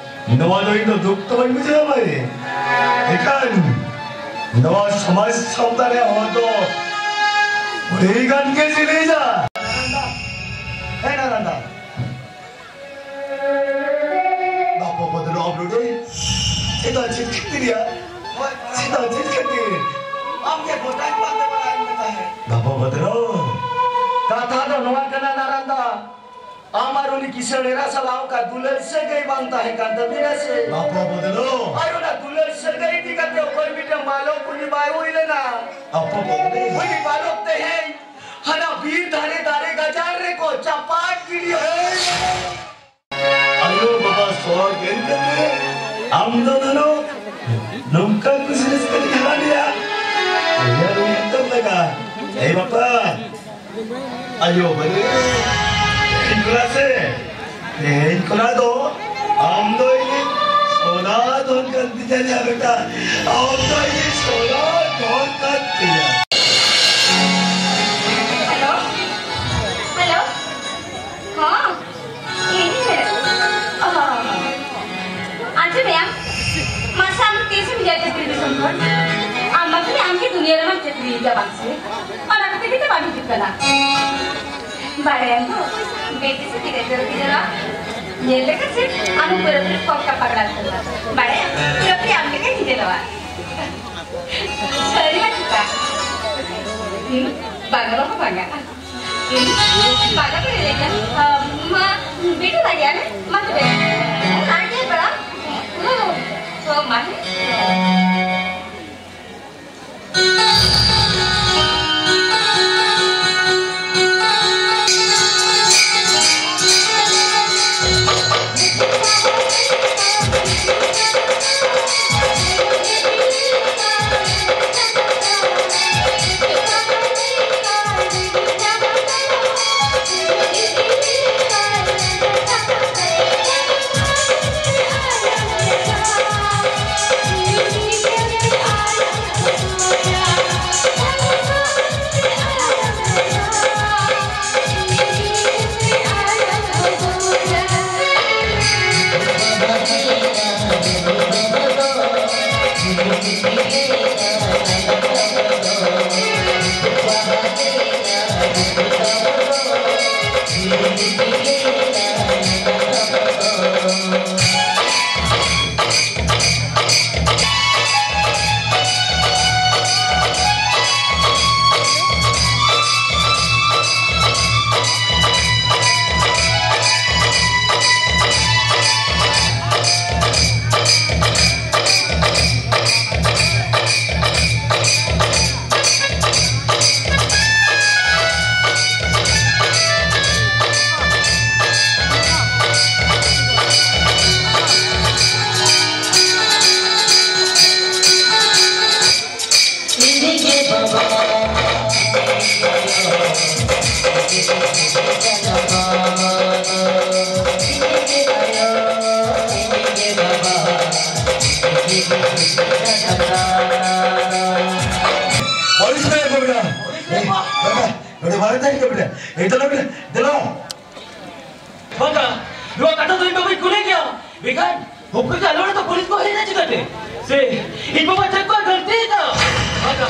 ᱱᱚᱣᱟ ᱫᱚ ᱤᱧ ᱫᱚ ᱫᱩᱠ ᱫᱚ ᱵᱟᱹᱧ ᱵᱩᱡᱷᱟᱹᱣᱟ ᱵᱷᱟᱹᱭ᱾ ᱮᱱᱠᱷᱟᱱ ᱱᱚᱣᱟ ᱥᱚᱢᱟᱡᱽ ᱥᱟᱶᱛᱟ ᱨᱮ ᱦᱚᱲ ᱫᱚ ᱟᱹᱰᱤ ᱜᱟᱱ ᱜᱮ ᱡᱤᱞᱤᱧᱟ᱾ ᱦᱮᱸ, ᱱᱟᱨᱟᱱᱫᱟ᱾ ᱵᱟᱯᱚ ᱵᱚᱫᱞᱚ ᱟᱵᱞᱩᱰᱮ᱾ ᱪᱮᱫᱟᱜ ᱪᱮᱫ ᱠᱷᱟᱹᱛᱤᱨ ᱭᱟ? ᱪᱮᱫᱟᱜ ᱪᱮᱫ ᱠᱷᱟᱹᱛᱤᱨ? ᱟᱢ ᱜᱮ ᱜᱚᱴᱟᱧ ᱯᱟᱱᱛᱮ ᱵᱟᱲᱟᱭᱮᱫ ᱢᱮ ᱛᱟᱦᱮᱸᱫ᱾ ᱵᱟᱯᱚ ᱵᱚᱫᱞᱚ᱾ ᱠᱟᱛᱷᱟ ᱫᱚ ᱱᱚᱣᱟ ᱠᱟᱱᱟ ᱱᱟᱨᱟᱱᱫᱟ᱾ ᱟᱢ ᱟᱨ ᱩᱱᱤ ᱠᱤᱥᱟᱹᱬ ᱮᱨᱟ ᱥᱟᱞᱟᱜ ᱚᱱᱠᱟ ᱫᱩᱞᱟᱹᱲ ᱥᱟᱹᱜᱟᱹᱭ ᱵᱟᱝ ᱛᱟᱦᱮᱸ ᱠᱟᱱ ᱛᱟᱹᱵᱤᱱᱟ ᱥᱮ? ᱵᱟᱯᱚ ᱵᱚᱫᱞᱚ᱾ ᱟᱨ ᱚᱱᱟ ᱫᱩᱞᱟᱹᱲ ᱥᱟᱹᱜᱟᱹᱭ ᱤᱫᱤ ᱠᱟᱛᱮ ᱚᱠᱚᱭ ᱢᱤᱫᱴᱟᱝ ᱵᱟᱞᱚᱠ ᱩᱱᱤ ᱵᱟᱭ ᱦᱩᱭ ᱞᱮᱱᱟ᱾ ᱵᱟᱯᱚ ᱵᱚᱫᱞᱚ᱾ ᱩᱱᱤ ᱵᱟᱞᱚᱠ ᱛᱮᱦᱮᱧ ᱦᱟᱱᱟ ᱵᱤᱨ ᱫᱷᱟᱨᱮ ᱫᱟᱨᱮ ᱜᱟᱡᱟᱲ ᱨᱮᱠᱚ ᱪᱟᱯᱟᱫ ᱜᱤᱰᱤ ᱟᱠᱟᱫᱮᱭᱟ᱾ ᱟᱭᱳ ᱵᱟᱵᱟ ᱥᱚᱦᱚᱫ ᱧᱮᱞ ᱠᱟᱛᱮ ᱟᱢ ᱫᱚ ᱫᱷᱚᱱᱚ ᱱᱚᱝᱠᱟ ᱠᱩᱥᱤ ᱨᱟᱹᱥᱠᱟᱹ ᱨᱮ ᱦᱟᱨᱟ ᱞᱮᱭᱟ᱾ ᱩᱭᱦᱟᱹᱨ ᱩᱭᱦᱟᱹᱨ ᱛᱮᱢ ᱞᱟᱜᱟ᱾ ᱮᱭ ᱵᱟᱯᱟ, ᱟᱭᱳ ᱵᱟᱹᱱᱩᱭᱟ᱾ ᱤᱧ ᱠᱚᱲᱟ ᱥᱮ, ᱛᱮᱦᱮᱧ ᱠᱷᱚᱱᱟᱜ ᱫᱚ ᱟᱢ ᱫᱚ ᱤᱧᱤᱡ ᱥᱚᱱᱟ ᱫᱷᱚᱱ ᱠᱟᱱ ᱛᱤᱧᱟ ᱭᱟ ᱵᱮᱴᱟ, ᱟᱢ ᱫᱚ ᱤᱧᱤᱡ ᱥᱚᱱᱟ ᱫᱷᱚᱱ ᱠᱟᱱ ᱛᱤᱧᱟ᱾ ᱦᱮᱞᱳ, ᱦᱮᱞᱳ, ᱦᱚᱸ, ᱤᱧ ᱜᱮ᱾ ᱚ, ᱟᱸᱡᱚᱢᱮᱭᱟᱢ? ᱢᱟᱥᱮ ᱟᱢ ᱛᱤᱥᱮᱢ ᱦᱤᱡᱩᱜᱼᱟ ᱪᱟᱹᱠᱨᱤ ᱫᱤᱥᱚᱢ ᱠᱷᱚᱱ? ᱟᱢ ᱵᱟᱠᱷᱟᱱ ᱟᱢ ᱜᱮ ᱫᱩᱱᱤᱭᱟᱹ ᱨᱮᱢᱟᱢ ᱪᱟᱹᱠᱨᱤᱭᱮᱫᱟ ᱵᱟᱝ ᱥᱮ? ᱚᱱᱟ ᱠᱷᱟᱹᱛᱤᱨ ᱜᱮᱛᱚ ᱵᱟᱢ ᱦᱤᱡᱩᱜ ᱠᱟᱱᱟ᱾ ᱵᱟᱲᱟᱭᱟᱢ ᱛᱚ, ᱵᱮᱴᱤ ᱥᱮ ᱛᱤᱱᱟᱹᱜ ᱡᱳᱨ ᱵᱤᱡᱟᱹᱨᱟ᱾ ᱧᱮᱞ ᱞᱮᱠᱟ ᱥᱮ, ᱟᱢ ᱯᱩᱨᱟᱹᱯᱩᱨᱤ ᱯᱷᱚᱠᱟ ᱯᱟᱜᱽᱞᱟ ᱩᱛᱟᱹᱨ ᱮᱱᱟ᱾ ᱵᱟᱲᱟᱭᱟᱢ, ᱯᱩᱨᱟᱹᱯᱩᱨᱤ ᱟᱢ ᱞᱮᱠᱟᱧ ᱧᱮᱞᱚᱜᱼᱟ᱾ ᱥᱟᱹᱨᱤ ᱢᱟ ᱪᱮᱫᱟᱜ? ᱦᱩᱸ? ᱵᱟᱝ ᱨᱮᱦᱚᱸ ᱵᱟᱝᱟ᱾ ᱦᱩᱸ? ᱵᱟᱝᱟ ᱯᱮ ᱞᱟᱹᱭ ᱠᱷᱟᱱ, ᱟᱢ ᱢᱟ ᱵᱤᱴᱟᱹ ᱫᱟᱲᱮᱭᱟᱜᱼᱟ ᱢᱮ᱾ ᱢᱟ ᱛᱚᱵᱮ, ᱟᱨ ᱧᱮᱞ ᱵᱟᱲᱟ᱾ ᱦᱩᱸ, ᱦᱩᱸ, ᱢᱟ ᱦᱮᱸ᱾ ᱯᱩᱞᱤᱥ ᱠᱚ ᱦᱮᱡ ᱮᱱᱟ᱾ ᱮ, ᱵᱟᱵᱟ, ᱱᱚᱰᱮ ᱵᱟᱝ ᱛᱟᱦᱮᱸ ᱠᱟᱱᱟ᱾ ᱮ, ᱫᱮᱞᱟ, ᱫᱮᱞᱟ᱾ ᱵᱟᱝᱟ, ᱱᱚᱣᱟ ᱠᱟᱛᱷᱟ ᱫᱚ ᱤᱧ ᱵᱟᱵᱟᱧ ᱠᱩᱞᱤ ᱠᱮᱭᱟ᱾ ᱢᱮᱱᱠᱷᱟᱱ ᱦᱚᱯᱚᱱ ᱜᱮ ᱟᱞᱮ ᱚᱲᱟᱜ ᱫᱚ ᱯᱩᱞᱤᱥ ᱠᱚ ᱦᱮᱡ ᱮᱱᱟ ᱪᱤᱠᱟᱹᱛᱮ? ᱥᱮ ᱤᱧ ᱵᱟᱵᱟ ᱪᱮᱫ ᱠᱚᱭ ᱜᱟᱹᱞᱛᱤ ᱟᱠᱟᱫᱟ? ᱵᱟᱝᱟ,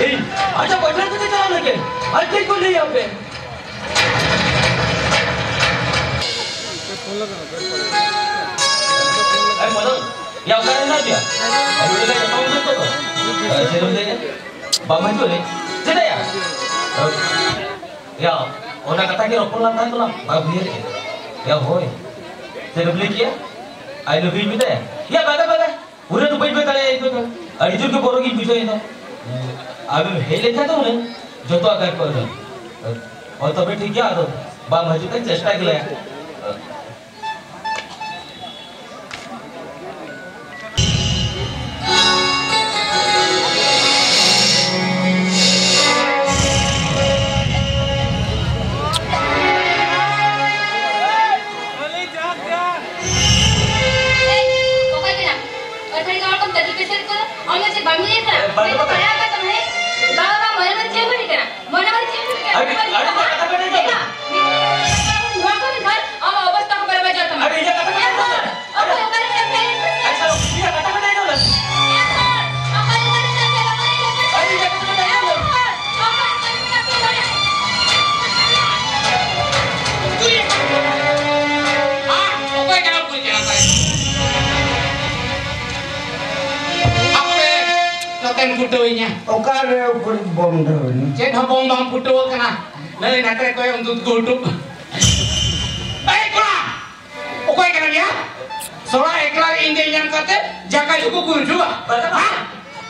ᱤᱧ ᱟᱡᱟᱜ ᱵᱟᱡᱟᱨ ᱛᱮᱜᱮ ᱪᱟᱞᱟᱣ ᱞᱮᱜᱮ᱾ ᱟᱡ ᱴᱷᱮᱱ ᱠᱩᱞᱤᱭᱮᱭᱟ ᱯᱮ᱾ ᱮ, ᱢᱚᱫᱚᱱ, ᱭᱟ, ᱚᱠᱟᱨᱮ ᱢᱮᱱᱟᱜ ᱯᱮᱭᱟ? ᱟᱹᱜᱩ ᱞᱮᱫᱟ ᱡᱚᱛᱚ ᱢᱚᱫᱚᱱ ᱠᱚᱫᱚ? ᱮ, ᱪᱮᱫ ᱮᱢ ᱞᱟᱹᱭᱮᱫᱼᱟ? ᱵᱟᱢ ᱦᱤᱡᱩᱜ ᱞᱟᱹᱜᱤᱫ? ᱪᱮᱫᱟᱜ ᱭᱟ? ᱭᱟ, ᱚᱱᱟ ᱠᱟᱛᱷᱟ ᱜᱮ ᱨᱚᱯᱚᱲ ᱞᱟᱝ ᱛᱟᱦᱮᱸ ᱛᱟᱞᱟᱝ, ᱵᱟᱢ ᱩᱭᱦᱟᱹᱨᱮᱫᱼᱟ? ᱭᱟ, ᱦᱳᱭ᱾ ᱪᱮᱫ ᱮᱢ ᱞᱟᱹᱭ ᱠᱮᱫᱼᱟ? I love you ᱢᱮᱛᱟᱭᱟ? ᱭᱟ, ᱵᱟᱝᱟ, ᱵᱟᱝᱟ᱾ ᱩᱱᱟᱹᱜ ᱫᱚ ᱵᱟᱹᱧ ᱢᱮᱱ ᱫᱟᱲᱮᱭᱟᱜᱼᱟ, ᱤᱧ ᱫᱚ ᱟᱹᱰᱤ ᱡᱳᱨ ᱜᱮ ᱵᱚᱨᱚ ᱜᱤᱧ ᱵᱩᱡᱷᱟᱹᱣ ᱮᱫᱟ᱾ ᱟᱢᱮᱢ ᱦᱮᱡ ᱞᱮᱱᱠᱷᱟᱱ ᱫᱚ ᱦᱩᱱᱟᱹᱝ ᱡᱚᱛᱚᱣᱟᱜ ᱜᱟᱱ ᱠᱚᱜᱼᱟ᱾ ᱦᱳᱭ, ᱛᱚᱵᱮ ᱴᱷᱤᱠ ᱜᱮᱭᱟ, ᱟᱫᱚ ᱵᱟᱢ ᱦᱤᱡᱩᱜ ᱠᱷᱟᱱ ᱪᱮᱥᱴᱟ ᱜᱮᱞᱮ᱾ ᱮᱭ, ᱚᱠᱚᱭ ᱠᱟᱱᱟᱢ? ᱟᱹᱛᱷᱟᱹᱲᱤ ᱨᱚᱲ ᱠᱚᱢ ᱛᱟᱹᱠᱤᱡ ᱯᱮᱥᱮᱫ ᱠᱚᱫᱚ? ᱟᱢ ᱫᱚ ᱪᱮᱫ ᱵᱟᱢ ᱧᱮᱧᱮᱞ ᱠᱟᱱᱟ? ᱮ, ᱵᱟᱝ, ᱢᱮᱫ ᱠᱚ ᱵᱟᱝ᱾ ᱯᱟᱲᱦᱟᱣ ᱟᱠᱟᱫ ᱛᱟᱢᱟ, ᱦᱮᱸ? ᱵᱟᱵᱟ, ᱵᱟᱵᱟ, ᱢᱚᱱᱮ ᱢᱚᱱᱮ ᱪᱮᱫ ᱮᱢ ᱢᱮᱱᱮᱫ ᱠᱟᱱᱟ? ᱢᱚᱱᱮ ᱢᱚᱱᱮ ᱪᱮᱫ ᱮᱢ ᱢᱮᱱᱮᱫ ᱠᱟᱱᱟ? ᱟᱹᱰᱤ, ᱟᱹᱰᱤ ᱠᱟᱛᱷᱟ ᱵᱮᱱ ᱟᱸᱡᱚᱢ ᱱᱚᱣᱟ ᱠᱚ ᱢᱮᱱᱠᱷᱟᱱ ᱟᱢᱟᱜ ᱚᱵᱚᱥᱛᱟ ᱠᱚ ᱵᱟᱨᱵᱟᱫ ᱛᱟᱢᱟ᱾ ᱟᱹᱰᱤ, ᱤᱧᱟᱹᱜ ᱠᱟᱛᱷᱟ ᱵᱮᱱ ᱟᱸᱡᱚᱢ ᱫᱟ? ᱚᱠᱚᱭ ᱚᱠᱟᱨᱮ ᱢᱮᱱᱟᱜ ᱯᱮᱭᱟ? ᱟᱪᱪᱷᱟ, ᱤᱧᱟᱹᱜ ᱠᱟᱛᱷᱟ ᱵᱮᱱ ᱟᱸᱡᱚᱢ ᱫᱟ? ᱟᱹᱰᱤ, ᱤᱧᱟᱹᱜ ᱠᱟᱛᱷᱟ ᱵᱮᱱ ᱟᱸᱡᱚᱢ ᱫᱟ? ᱚᱠᱚᱭ ᱠᱟᱱᱟ ᱠᱩᱲᱤ ᱠᱟᱱᱟ ᱛᱟᱭ? ᱟᱯᱮ ᱱᱚᱛᱮᱢ ᱯᱷᱩᱴᱟᱹᱣᱤᱧᱟ᱾ ᱚᱠᱟᱨᱮ ᱩᱠᱩᱨ ᱵᱚᱱᱫᱚ ᱦᱩᱭᱱᱟ? ᱪᱮᱫ ᱦᱚᱸ ᱵᱚᱱ ᱵᱟᱝ ᱯᱷᱩᱴᱟᱹᱣ ᱠᱟᱱᱟ᱾ ᱞᱟᱹᱭ ᱱᱟᱛᱮ ᱠᱚᱭ ᱩᱱᱫᱩ ᱜᱩᱴᱩ᱾ ᱮᱭ ᱠᱚᱲᱟ! ᱚᱠᱚᱭ ᱠᱟᱱᱟᱢ ᱭᱟ? ᱥᱚᱲᱟ ᱮᱠᱞᱟ ᱨᱮ ᱤᱧ ᱫᱮ ᱧᱟᱢ ᱠᱟᱛᱮ ᱡᱟᱠᱟ ᱡᱩᱠᱩ ᱠᱩᱨᱡᱩᱣᱟ᱾ ᱦᱟ?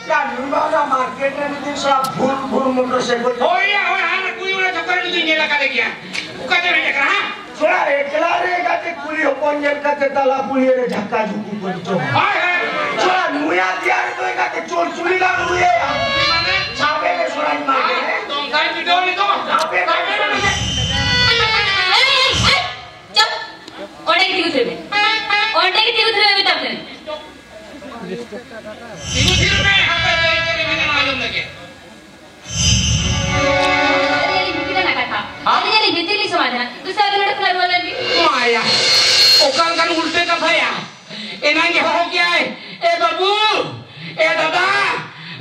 ᱭᱟ, ᱱᱩᱭ ᱢᱟ ᱚᱱᱟ ᱢᱟᱨᱠᱮᱴ ᱨᱮ ᱢᱤᱫ ᱫᱤᱱ ᱥᱚᱲᱟ ᱵᱷᱩᱞ ᱵᱷᱩᱞ ᱢᱚᱴᱚᱨ ᱥᱟᱭᱠᱮᱞ᱾ ᱦᱳᱭ ᱭᱟ, ᱦᱳᱭ, ᱦᱟᱱᱟ ᱠᱩᱲᱤ ᱚᱲᱟᱜ ᱪᱚᱠᱚᱨ ᱨᱮ ᱢᱤᱫ ᱫᱤᱱ ᱧᱮᱞ ᱟᱠᱟᱫᱮ ᱜᱮᱭᱟ᱾ ᱚᱠᱟ ᱛᱮ ᱦᱮᱡ ᱟᱠᱟᱱᱟ, ᱦᱟ? ᱥᱚᱲᱟ ᱮᱠᱞᱟ ᱨᱮ ᱜᱟᱛᱮ ᱠᱩᱲᱤ ᱦᱚᱯᱚᱱ ᱧᱮᱞ ᱠᱟᱛᱮ ᱛᱟᱞᱟ ᱯᱩᱲᱤᱭᱟᱹ ᱨᱮ ᱡᱷᱟᱠᱟ ᱡᱷᱩᱠᱩ ᱠᱚ ᱪᱚ᱾ ᱦᱳᱭ, ᱦᱳᱭ᱾ ᱥᱚᱲᱟ ᱱᱩᱭᱟ ᱫᱤᱭᱟ ᱨᱮ ᱛᱚ ᱜᱟᱛᱮ ᱪᱳᱨ ᱪᱩᱨᱤ ᱞᱟᱝ ᱨᱩᱭᱟᱹᱭᱟ᱾ ᱢᱟᱱᱮ? ᱪᱷᱟᱯᱮ ᱨᱮ ᱥᱚᱲᱟᱧ ᱢᱟᱨ ᱠᱮᱫ᱾ ᱫᱚᱝᱠᱟᱭ ᱯᱤᱴᱟᱹᱣ ᱱᱤᱛᱚᱜ᱾ ᱪᱷᱟᱯᱮ ᱨᱮ᱾ ᱮᱭ, ᱮᱭ, ᱮᱭ, ᱪᱩᱯ! ᱚᱸᱰᱮ ᱜᱮ ᱛᱤᱸᱜᱩ ᱛᱷᱤᱨ ᱢᱮ᱾ ᱚᱸᱰᱮ ᱜᱮ ᱛᱤᱸᱜᱩ ᱛᱷᱤᱨ ᱢᱮ ᱢᱮᱛᱟᱢ ᱠᱟᱹᱱᱟᱹᱧ᱾ ᱛᱤᱸᱜᱩ ᱛᱷᱤᱨ ᱢᱮ, ᱦᱟᱯᱮ ᱞᱟᱹᱭ ᱠᱟᱹᱱᱟᱹᱧ ᱢᱮᱱᱟᱜᱼᱟ, ᱟᱸᱡᱚᱢ ᱞᱮᱜᱮ᱾ ᱟᱹᱞᱤᱧ ᱞᱤᱧ ᱵᱷᱤᱛᱤᱨ ᱨᱮᱱᱟᱜ ᱠᱟᱛᱷᱟ᱾ ᱦᱮᱸ? ᱟᱹᱞᱤᱧ ᱞᱤᱧ ᱵᱷᱤᱛᱤᱨ ᱞᱤᱧ ᱥᱚᱢᱟᱫᱷᱟᱱᱟ᱾ ᱫᱩᱥᱨᱟ ᱟᱹᱵᱤᱱ ᱚᱸᱰᱮ ᱠᱷᱚᱱᱟᱜ ᱨᱩᱣᱟᱹᱲ ᱞᱮᱱ ᱵᱤᱱ᱾ ᱢᱟᱭᱟ, ᱚᱠᱟ ᱞᱮᱠᱟᱱ ᱩᱞᱴᱟᱹ ᱠᱟᱛᱷᱟᱭᱟ? ᱮᱱᱟᱝ ᱜᱮ ᱦᱚᱦᱚ ᱠᱮᱜᱼᱟᱭ, "ᱮ ᱵᱟᱹᱵᱩ, ᱮ ᱫᱟᱫᱟ,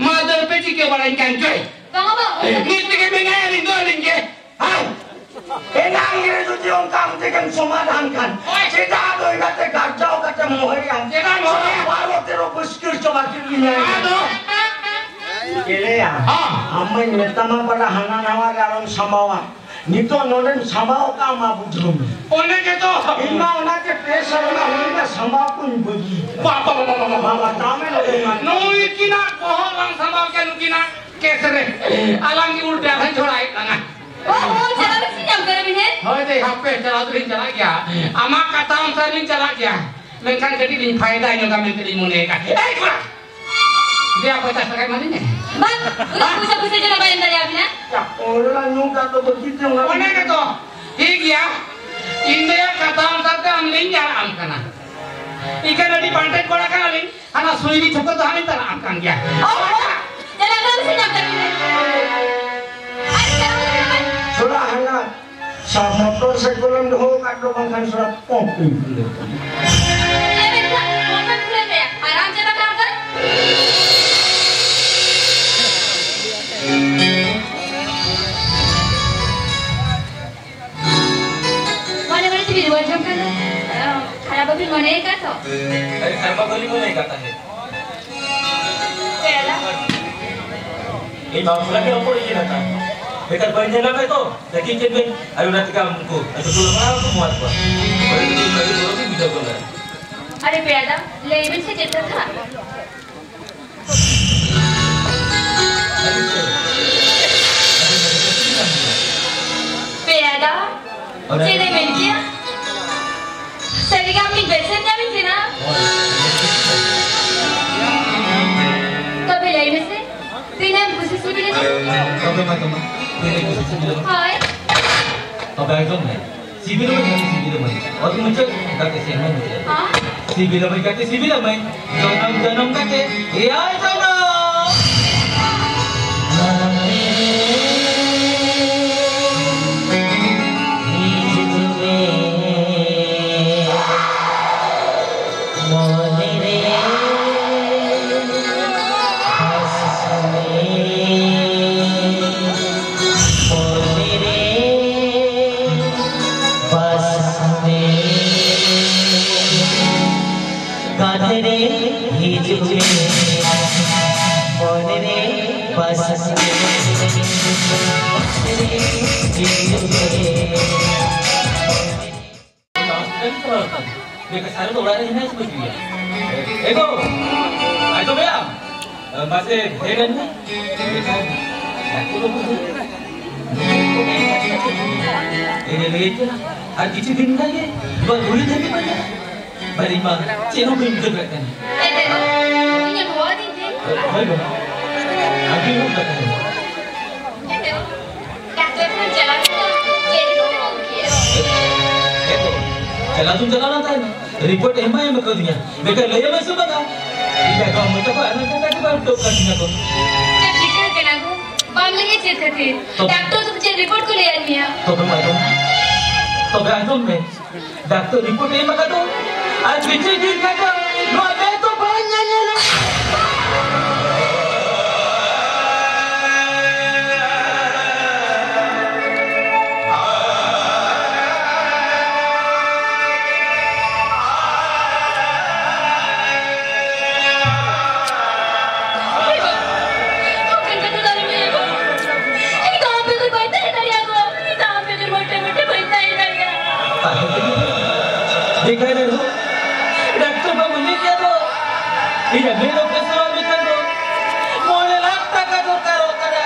ᱢᱟ ᱫᱟᱹᱲ ᱯᱮ, ᱪᱤᱠᱟᱹ ᱵᱟᱲᱟᱧ ᱠᱟᱱ ᱪᱚᱭ?" ᱵᱟᱝᱟ, ᱵᱟᱝᱟ, ᱚᱱᱠᱟ ᱫᱚ ᱱᱤᱛ ᱛᱮᱜᱮ ᱢᱮᱱᱟᱭᱟ, ᱟᱹᱞᱤᱧ ᱫᱚ ᱟᱹᱞᱤᱧ ᱜᱮ᱾ ᱦᱟᱣ! ᱮ ᱮᱱᱟᱝ ᱨᱮ ᱡᱩᱫᱤ ᱚᱱᱠᱟ ᱟᱢ ᱛᱮᱜᱮᱢ ᱥᱚᱢᱟᱫᱷᱟᱱ ᱠᱷᱟᱱ, ᱦᱳᱭ᱾ ᱪᱮᱫᱟᱜ ᱟᱫᱚ ᱤᱧ ᱜᱟᱛᱮ ᱜᱟᱨᱡᱟᱣ ᱠᱟᱛᱮᱢ ᱢᱚᱦᱮᱭᱟ? ᱪᱮᱫᱟᱜ ᱢᱚᱦᱮᱭᱟ? ᱵᱟᱨᱚ ᱛᱮᱨᱚ ᱵᱩᱥᱠᱤᱨ ᱪᱟᱵᱟ ᱠᱮᱫ ᱞᱤᱧᱟᱭ᱾ ᱟᱫᱚ? ᱪᱮᱫ ᱞᱟᱹᱭᱟ? ᱦᱚᱸ᱾ ᱟᱢ ᱢᱟᱧ ᱢᱮᱛᱟᱢᱟ ᱵᱟᱰᱟ ᱦᱟᱱᱟ ᱱᱟᱣᱟ ᱨᱮ ᱟᱞᱚᱢ ᱥᱟᱢᱵᱟᱣᱟ᱾ ᱱᱤᱛᱚᱜ ᱱᱚᱰᱮᱢ ᱥᱟᱢᱵᱟᱣ ᱠᱟᱜ ᱢᱟ ᱵᱩᱡᱷᱟᱹᱣ ᱢᱮ᱾ ᱚᱱᱮ ᱜᱮᱛᱚ᱾ ᱤᱧ ᱢᱟ ᱚᱱᱟᱛᱮ ᱯᱮ ᱥᱮᱨᱢᱟ ᱦᱩᱭᱱᱟ ᱥᱟᱢᱵᱟᱣ ᱠᱚᱧ ᱵᱟᱹᱜᱤ᱾ ᱵᱟᱵᱟ, ᱵᱟᱵᱟ, ᱵᱟᱵᱟ, ᱵᱟᱵᱟ᱾ ᱵᱟᱵᱟ, ᱛᱟᱢᱮ ᱞᱚᱜᱚᱱ ᱢᱟ᱾ ᱱᱩᱭ ᱠᱤᱱᱟᱜ ᱵᱚᱦᱚᱜ ᱞᱟᱝ ᱥᱟᱢᱵᱟᱣ ᱠᱮᱫ ᱱᱩᱠᱤᱱᱟᱜ ᱠᱮᱥ ᱨᱮ᱾ ᱟᱞᱟᱝ ᱜᱮ ᱩᱞᱴᱟ ᱞᱟᱝ ᱡᱷᱚᱲᱟᱭᱮᱫ ᱞᱟᱝᱟ᱾ ᱚ, ᱚ, ᱪᱟᱞᱟᱣ ᱥᱮ ᱧᱟᱢ ᱠᱟᱱᱟ ᱵᱤᱱ ᱦᱮᱸ? ᱦᱳᱭ ᱫᱮ, ᱦᱟᱯᱮ, ᱪᱟᱞᱟᱣ ᱫᱚᱞᱤᱧ ᱪᱟᱞᱟᱜ ᱜᱮᱭᱟ᱾ ᱟᱢᱟᱜ ᱠᱟᱛᱷᱟ ᱚᱱᱩᱥᱟᱨ ᱞᱤᱧ ᱪᱟᱞᱟᱜ ᱜᱮᱭᱟ᱾ ᱢᱮᱱᱠᱷᱟᱱ ᱠᱟᱹᱴᱤᱡ ᱞᱤᱧ ᱯᱷᱟᱭᱫᱟ ᱧᱚᱜᱟ ᱢᱮᱱᱛᱮ ᱞᱤᱧ ᱢᱚᱱᱮᱭᱮᱫᱟ᱾ ᱮᱭ ᱠᱚᱲᱟ! ᱫᱮᱭᱟ, ᱯᱚᱧᱪᱟᱥ ᱴᱟᱠᱟ ᱮᱢᱟ ᱞᱤᱧ ᱢᱮ᱾ ᱵᱟᱝ, ᱩᱱᱟᱹᱜ ᱯᱚᱭᱥᱟ, ᱯᱚᱭᱥᱟ ᱡᱮᱱᱚ ᱵᱟᱭ ᱮᱢ ᱫᱟᱲᱮᱭᱟᱵᱤᱱᱟ᱾ ᱭᱟ, ᱚᱱᱟ ᱧᱩ ᱠᱟᱜ ᱫᱚ ᱵᱟᱹᱠᱤ ᱛᱮ ᱚᱱᱟ ᱚᱱᱮ ᱜᱮᱛᱚ, ᱴᱷᱤᱠ ᱜᱮᱭᱟ᱾ ᱤᱧ ᱫᱚᱭᱟ ᱠᱟᱛᱷᱟ ᱚᱱᱩᱥᱟᱨ ᱛᱮ ᱟᱢ ᱞᱤᱧ ᱡᱟᱲᱟᱜ ᱟᱢ ᱠᱟᱱᱟ᱾ ᱤᱠᱷᱟᱹᱱ ᱟᱹᱰᱤ ᱵᱟᱱᱴᱮᱡ ᱠᱚᱲᱟ ᱠᱟᱱᱟᱞᱤᱧ, ᱦᱟᱱᱟ ᱥᱩᱭᱨᱤ ᱪᱷᱩᱠᱟᱹ ᱫᱚ ᱦᱟᱸᱜ ᱞᱤᱧ ᱛᱟᱲᱟᱜ ᱟᱢ ᱠᱟᱱ ᱜᱮᱭᱟ᱾ ᱚ, ᱚ, ᱪᱟᱞᱟᱜ ᱠᱟᱱᱟ ᱥᱮ ᱧᱟᱢ ᱠᱟᱱᱟ? ᱟᱨ ᱪᱟᱞᱟᱣ ᱞᱮᱱᱟ ᱵᱟᱝ? ᱛᱷᱚᱲᱟ ᱦᱟᱱᱟ ᱥᱟᱵ ᱢᱚᱴᱚᱨ ᱥᱟᱭᱠᱮᱞ ᱮᱢ ᱫᱚᱦᱚ ᱟᱠᱟᱫ ᱫᱚ, ᱵᱟᱝᱠᱷᱟᱱ ᱥᱚᱲᱟ ᱯᱚᱢᱯ ᱤᱧ ᱠᱷᱩᱞᱟᱹᱣ ᱠᱟᱜᱼᱟ᱾ ᱪᱮᱫ ᱮᱢ ᱢᱮᱱᱫᱟ? ᱢᱚᱴᱚᱨ ᱠᱷᱩᱞᱟᱹᱣ ᱢᱮᱭᱟ? ᱟᱨ ᱟᱢ ᱪᱮᱫ ᱵᱟᱠᱷᱨᱟ ᱚᱱᱠᱟ? ᱢᱚᱱᱮ ᱢᱚᱱᱮ ᱛᱮᱵᱤᱱ ᱨᱩᱣᱟᱹᱲ ᱡᱚᱝ ᱠᱟᱱᱟ? ᱠᱷᱟᱨᱟᱯ ᱵᱟᱵᱤᱱ ᱢᱚᱱᱮᱭᱮᱫᱟ ᱛᱚ? ᱟᱨᱮ, ᱠᱷᱟᱨᱟᱯ ᱵᱟᱹᱞᱤᱧ ᱢᱚᱱᱮᱭᱮᱫᱟ ᱛᱟᱦᱮᱸᱫ᱾ ᱯᱮᱲᱟ᱾ ᱤᱧ ᱵᱟᱯᱞᱟ ᱜᱮ ᱨᱚᱯᱚᱲ ᱤᱭᱟᱹ ᱱᱟᱛᱟᱢ᱾ ᱵᱮᱠᱟᱨ ᱵᱟᱹᱧ ᱧᱮᱞ ᱢᱮ ᱛᱚ, ᱞᱟᱹᱜᱤᱫ ᱪᱮᱫ ᱵᱮᱱ, ᱟᱨ ᱚᱱᱟ ᱛᱮᱜᱮ ᱟᱢ ᱩᱱᱠᱩ, ᱟᱹᱛᱩ ᱴᱚᱞᱟ ᱯᱟᱲᱟ ᱠᱚ ᱢᱚᱦᱟᱛ ᱠᱚᱣᱟ᱾ ᱟᱹᱰᱤ ᱜᱚᱨᱚᱵᱤᱧ ᱵᱩᱡᱷᱟᱹᱣ ᱠᱮᱫᱟ᱾ ᱟᱨᱮ ᱯᱮᱲᱟ ᱫᱟ, ᱞᱟᱹᱭ ᱵᱮᱱ ᱥᱮ ᱪᱮᱫ ᱠᱟᱛᱷᱟ? ᱯᱮᱲᱟ ᱫᱟ, ᱪᱮᱫ ᱮ ᱢᱮᱱ ᱠᱮᱭᱟ? ᱥᱟᱹᱨᱤᱜᱮ ᱟᱢ ᱢᱤᱫ ᱵᱮᱥᱮᱢ ᱧᱟᱢᱤᱧ ᱠᱟᱱᱟ? ᱛᱚᱵᱮ ᱞᱟᱹᱭ ᱢᱮᱥᱮ, ᱛᱤᱱᱟᱹᱜ ᱮᱢ ᱠᱩᱥᱤ ᱥᱤᱵᱤᱞᱤᱧᱟ? ᱛᱚᱵᱮ ᱢᱟ, ᱛᱚᱵᱮ, ᱛᱤᱱᱟᱹᱜ ᱮᱢ ᱠᱩᱥᱤ ᱥᱤᱵᱤᱞᱤᱧᱟ? ᱦᱳᱭ᱾ ᱛᱚᱵᱮ ᱟᱸᱡᱚᱢ ᱢᱮ, ᱥᱤᱵᱤᱞᱟᱢᱟᱹᱧ ᱠᱟᱛᱮ ᱥᱤᱵᱤᱞᱟᱢᱟᱹᱧ᱾ ᱚᱛ ᱢᱩᱪᱟᱹᱫ ᱠᱟᱛᱮ ᱥᱮᱨᱢᱟ ᱢᱩᱪᱟᱹᱫ᱾ ᱦᱮᱸ? ᱥᱤᱵᱤᱞᱟᱢᱟᱹᱧ ᱠᱟᱛᱮ ᱥᱤᱵᱤᱞᱟᱢᱟᱹᱧ᱾ ᱡᱚᱱᱚᱢ ᱡᱚᱱᱚᱢ ᱠᱟᱛᱮ ᱮᱭᱟᱭ ᱡᱚᱱᱚᱢ᱾ ᱦᱤᱡᱩᱜ ᱢᱮ ᱢᱚᱱᱮ ᱨᱮ ᱦᱟᱸᱥ ᱢᱮ᱾ ᱢᱚᱱᱮ ᱨᱮ ᱵᱮᱠᱟᱨ ᱥᱟᱨᱮ ᱫᱚ ᱚᱲᱟᱜ ᱨᱮ ᱦᱮᱱᱟᱭᱟ ᱥᱮ ᱵᱟᱹᱪᱩᱜ ᱮᱭᱟ? ᱮ ᱜᱳ, ᱟᱸᱡᱚᱢᱮᱭᱟ? ᱢᱟᱥᱮ ᱦᱮᱡ ᱞᱮᱱ ᱢᱮ᱾ ᱵᱮᱠᱟᱨ ᱰᱟᱠᱛᱚᱨ ᱵᱟᱹᱵᱩ ᱫᱚ ᱮ ᱞᱟᱹᱭ ᱠᱟᱱᱟ, ᱟᱨ ᱠᱤᱪᱷᱩ ᱫᱤᱱ ᱠᱷᱟᱱ ᱜᱮ ᱱᱚᱣᱟ ᱫᱷᱩᱲᱤ ᱫᱷᱟᱹᱨᱛᱤ ᱠᱚ ᱧᱮᱞᱟ᱾ ᱟᱨ ᱤᱧ ᱢᱟ ᱪᱮᱫ ᱦᱚᱸ ᱵᱟᱹᱧ ᱵᱩᱡᱷᱟᱹᱣ ᱫᱟᱲᱮᱭᱟᱜ ᱠᱟᱱᱟ᱾ ᱮᱱᱛᱮ ᱨᱮᱦᱚᱸ ᱤᱧᱮᱢ ᱦᱚᱦᱚ ᱟᱹᱫᱤᱧ ᱛᱮ? ᱦᱳᱭ ᱜᱳ, ᱟᱹᱰᱤ ᱢᱚᱡᱽ ᱠᱟᱛᱷᱟ᱾ ᱮᱱᱛᱮ ᱨᱮᱦᱚᱸ ᱰᱟᱠᱛᱚᱨ ᱴᱷᱮᱱ ᱪᱟᱞᱟᱣ ᱞᱮᱱᱟ, ᱪᱮᱫ ᱨᱤᱯᱳᱨᱴ ᱮᱢ ᱟᱹᱜᱩ ᱠᱮᱜᱼᱟ? ᱮ ᱜᱳ, ᱪᱟᱞᱟᱣ ᱫᱚᱧ ᱪᱟᱞᱟᱣ ᱞᱮᱱ ᱛᱟᱦᱮᱸᱱᱟ, ᱨᱤᱯᱳᱨᱴ ᱮᱢ ᱢᱟ ᱮᱢ ᱠᱟᱣᱫᱤᱧᱟ, ᱵᱮᱠᱟᱨ ᱞᱟᱹᱭ ᱟᱢᱟ ᱥᱮ ᱵᱟᱝᱟ? ᱤᱧ ᱫᱚ ᱢᱚᱪᱟ ᱠᱷᱚᱱ ᱟᱨ ᱢᱤᱫᱴᱟᱝ ᱠᱟᱛᱷᱟ ᱵᱟᱝ ᱩᱰᱩᱠ ᱠᱟᱱ ᱛᱤᱧᱟ ᱜᱳ᱾ ᱪᱮᱫ ᱪᱤᱠᱟᱹ ᱠᱟᱱᱟ ᱜᱳ? ᱵᱟᱢ ᱞᱟᱹᱭᱟ ᱪᱮᱫ ᱠᱷᱟᱹᱛᱤᱨ? ᱛᱚ- ᱰᱟᱠᱛᱚᱨ ᱫᱚ ᱪᱮᱫ ᱨᱤᱯᱳᱨᱴ ᱠᱚ ᱞᱟᱹᱭ ᱟᱫ ᱢᱮᱭᱟ? ᱛᱚᱵᱮ ᱢᱟ ᱟᱸᱡᱚᱢ, ᱛᱚᱵᱮ ᱟᱸᱡᱚᱢ ᱢᱮ, ᱰᱟᱠᱛᱚᱨ ᱨᱤᱯᱳᱨᱴ ᱮ ᱮᱢ ᱟᱠᱟᱫ ᱫᱚ, ᱟᱨ ᱠᱤᱪᱷᱩ ᱫᱤᱱ ᱠᱷᱟᱱ ᱫᱚ ᱱᱚᱣᱟ ᱢᱮᱫ ᱫᱚ ᱵᱟᱝ ᱧᱮᱧᱮᱞᱟ᱾ ᱤᱧ ᱫᱚ ᱟᱢ ᱵᱮᱜᱚᱨ ᱵᱟᱹᱧ ᱛᱟᱦᱮᱸ ᱫᱟᱲᱮᱭᱟᱜᱼᱟ ᱜᱳ᱾ ᱤᱧ ᱫᱚ ᱟᱢ ᱵᱮᱜᱚᱨ ᱢᱚᱴᱮ ᱢᱚᱴᱮ ᱵᱟᱹᱧ ᱛᱟᱦᱮᱸ ᱫᱟᱲᱮᱭᱟᱜᱼᱟ᱾ ᱵᱮᱠᱟᱨ ᱨᱮ ᱰᱟᱠᱛᱚᱨ ᱵᱟᱹᱵᱩ ᱞᱟᱹᱭ ᱠᱮᱫ ᱫᱚ, ᱤᱧᱟᱜ ᱢᱮᱫ ᱚᱯᱟᱨᱮᱥᱚᱱ ᱢᱮᱱᱠᱷᱟᱱ ᱫᱚ ᱢᱚᱬᱮ ᱞᱟᱠᱷ ᱴᱟᱠᱟ ᱫᱚᱨᱠᱟᱨᱚᱜ ᱠᱟᱱᱟ᱾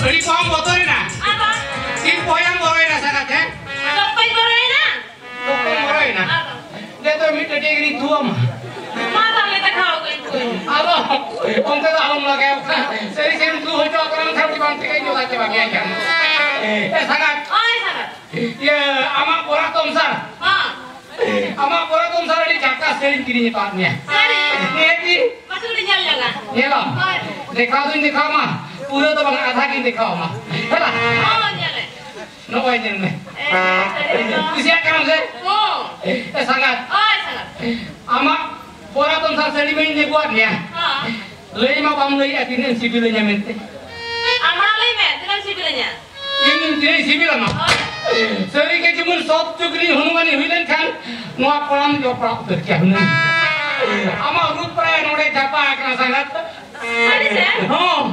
ᱟᱹᱰᱤ ᱠᱚᱢ ᱵᱚᱛᱚᱨᱮᱱᱟ᱾ ᱟᱫᱚ? ᱛᱤᱱ ᱯᱚᱭᱟᱢ ᱵᱚᱨᱚᱭᱮᱱᱟ ᱥᱟᱸᱜᱟᱛ, ᱦᱮᱸ? ᱟᱫᱚ ᱵᱟᱹᱧ ᱵᱚᱨᱚᱭᱮᱱᱟ᱾ ᱫᱚᱠᱟᱱ ᱵᱚᱨᱚᱭᱮᱱᱟ᱾ ᱟᱫᱚ? ᱡᱮ ᱛᱚ ᱢᱤᱫᱴᱮᱡ ᱰᱤᱜᱽᱨᱤ ᱛᱷᱩᱣᱟᱢᱟ᱾ ᱢᱟ ᱛᱟᱦᱞᱮ ᱫᱮᱠᱷᱟᱣ ᱟᱹᱜᱩᱭ ᱢᱮ᱾ ᱟᱫᱚ ᱚᱱᱛᱮ ᱫᱚ ᱟᱞᱚᱢ ᱞᱟᱜᱟᱣ ᱠᱟᱜᱼᱟ᱾ ᱥᱟᱹᱨᱤ ᱥᱟᱹᱨᱤᱢ ᱛᱷᱩ ᱦᱚᱪᱚ ᱟᱠᱟᱱᱟ, ᱢᱮᱱᱠᱷᱟᱱ ᱟᱹᱰᱤ ᱵᱟᱝ ᱴᱷᱤᱠᱟᱹᱧ ᱡᱚᱫᱟ ᱪᱟᱵᱟ ᱜᱮᱭᱟ ᱮᱱᱠᱷᱟᱱ᱾ ᱮ, ᱥᱟᱸᱜᱟᱛ᱾ ᱦᱳᱭ, ᱥᱟᱸᱜᱟᱛ᱾ ᱤᱭᱟᱹ, ᱟᱢᱟᱜ ᱵᱚᱨᱟ ᱛᱚᱢᱥᱟᱨ᱾ ᱦᱚᱸ᱾ ᱟᱢᱟᱜ ᱵᱚᱨᱟ ᱛᱚᱢᱥᱟᱨ ᱟᱹᱰᱤ ᱡᱟᱠᱟᱥ ᱥᱮᱨᱮᱧ ᱠᱤᱨᱤᱧ ᱟᱠᱟᱫ ᱢᱮᱭᱟ᱾ ᱥᱟᱹᱨᱤ? ᱱᱤᱦᱟᱹᱛᱤ᱾ ᱢᱟᱥᱮ ᱠᱟᱹᱴᱤᱡ ᱧᱮᱞ ᱧᱚᱜᱟ᱾ ᱧᱮᱞᱟᱢ? ᱦᱳᱭ᱾ ᱫᱮᱠᱷᱟᱣ ᱫᱩᱧ ᱫᱮᱠᱷᱟᱣ ᱟᱢᱟ, ᱯᱩᱨᱟᱹ ᱫᱚ ᱵᱟᱝ, ᱟᱫᱷᱟ ᱜᱤᱧ ᱫᱮᱠᱷᱟᱣ ᱟᱢᱟ᱾ ᱦᱮᱞᱟ᱾ ᱦᱚᱸ, ᱧᱮᱞᱮ᱾ ᱱᱚᱜᱼᱚᱭ ᱧᱮᱞ ᱢᱮ᱾ ᱮ, ᱥᱟᱹᱨᱤ ᱫᱚ᱾ ᱠᱩᱥᱤᱭᱟᱜ ᱠᱟᱱᱟᱢ ᱥᱮ? ᱦᱚᱸ᱾ ᱮ, ᱥᱟᱸᱜᱟᱛ᱾ ᱦᱳᱭ, ᱥᱟᱸᱜᱟᱛ᱾ ᱟᱢᱟᱜ ᱯᱚᱨᱟᱛᱚᱱ ᱥᱟᱶ ᱥᱟᱹᱲᱤ ᱢᱟᱧ ᱟᱹᱜᱩᱣᱟᱫ ᱢᱮᱭᱟ᱾ ᱦᱚᱸ᱾ ᱞᱟᱹᱭ ᱢᱟ ᱵᱟᱢ ᱞᱟᱹᱭᱮᱜᱼᱟ ᱛᱤᱱᱟᱹᱜ ᱮᱢ ᱥᱤᱵᱤᱞᱤᱧᱟ ᱢᱮᱱᱛᱮ᱾ ᱟᱢ ᱢᱟᱲᱟᱝ ᱞᱟᱹᱭ ᱢᱮ, ᱛᱤᱱᱟᱹᱜ ᱮᱢ ᱥᱤᱵᱤᱞᱤᱧᱟ? ᱤᱧ ᱛᱤᱱᱟᱹᱜ ᱤᱧ ᱥᱤᱵᱤᱞᱟᱢᱟ? ᱦᱳᱭ᱾ ᱥᱟᱹᱨᱤ ᱜᱮ ᱡᱮᱢᱚᱱ ᱥᱚᱛ ᱡᱩᱜᱽ ᱨᱤᱧ ᱦᱚᱱᱩᱢᱟᱱᱤ ᱦᱩᱭ ᱞᱮᱱᱠᱷᱟᱱ ᱱᱚᱣᱟ ᱠᱚᱲᱟᱢ ᱡᱚᱯᱲᱟᱣ ᱩᱛᱟᱹᱨ ᱠᱮᱭᱟ ᱦᱩᱱᱟᱹᱝ᱾ ᱟᱢᱟᱜ ᱨᱩᱯ ᱯᱨᱟᱭ ᱱᱚᱰᱮ ᱪᱷᱟᱯᱟ ᱟᱠᱟᱱᱟ ᱥᱟᱸᱜᱟᱛ᱾ ᱥᱟᱹᱨᱤ ᱥᱮ? ᱦᱚᱸ᱾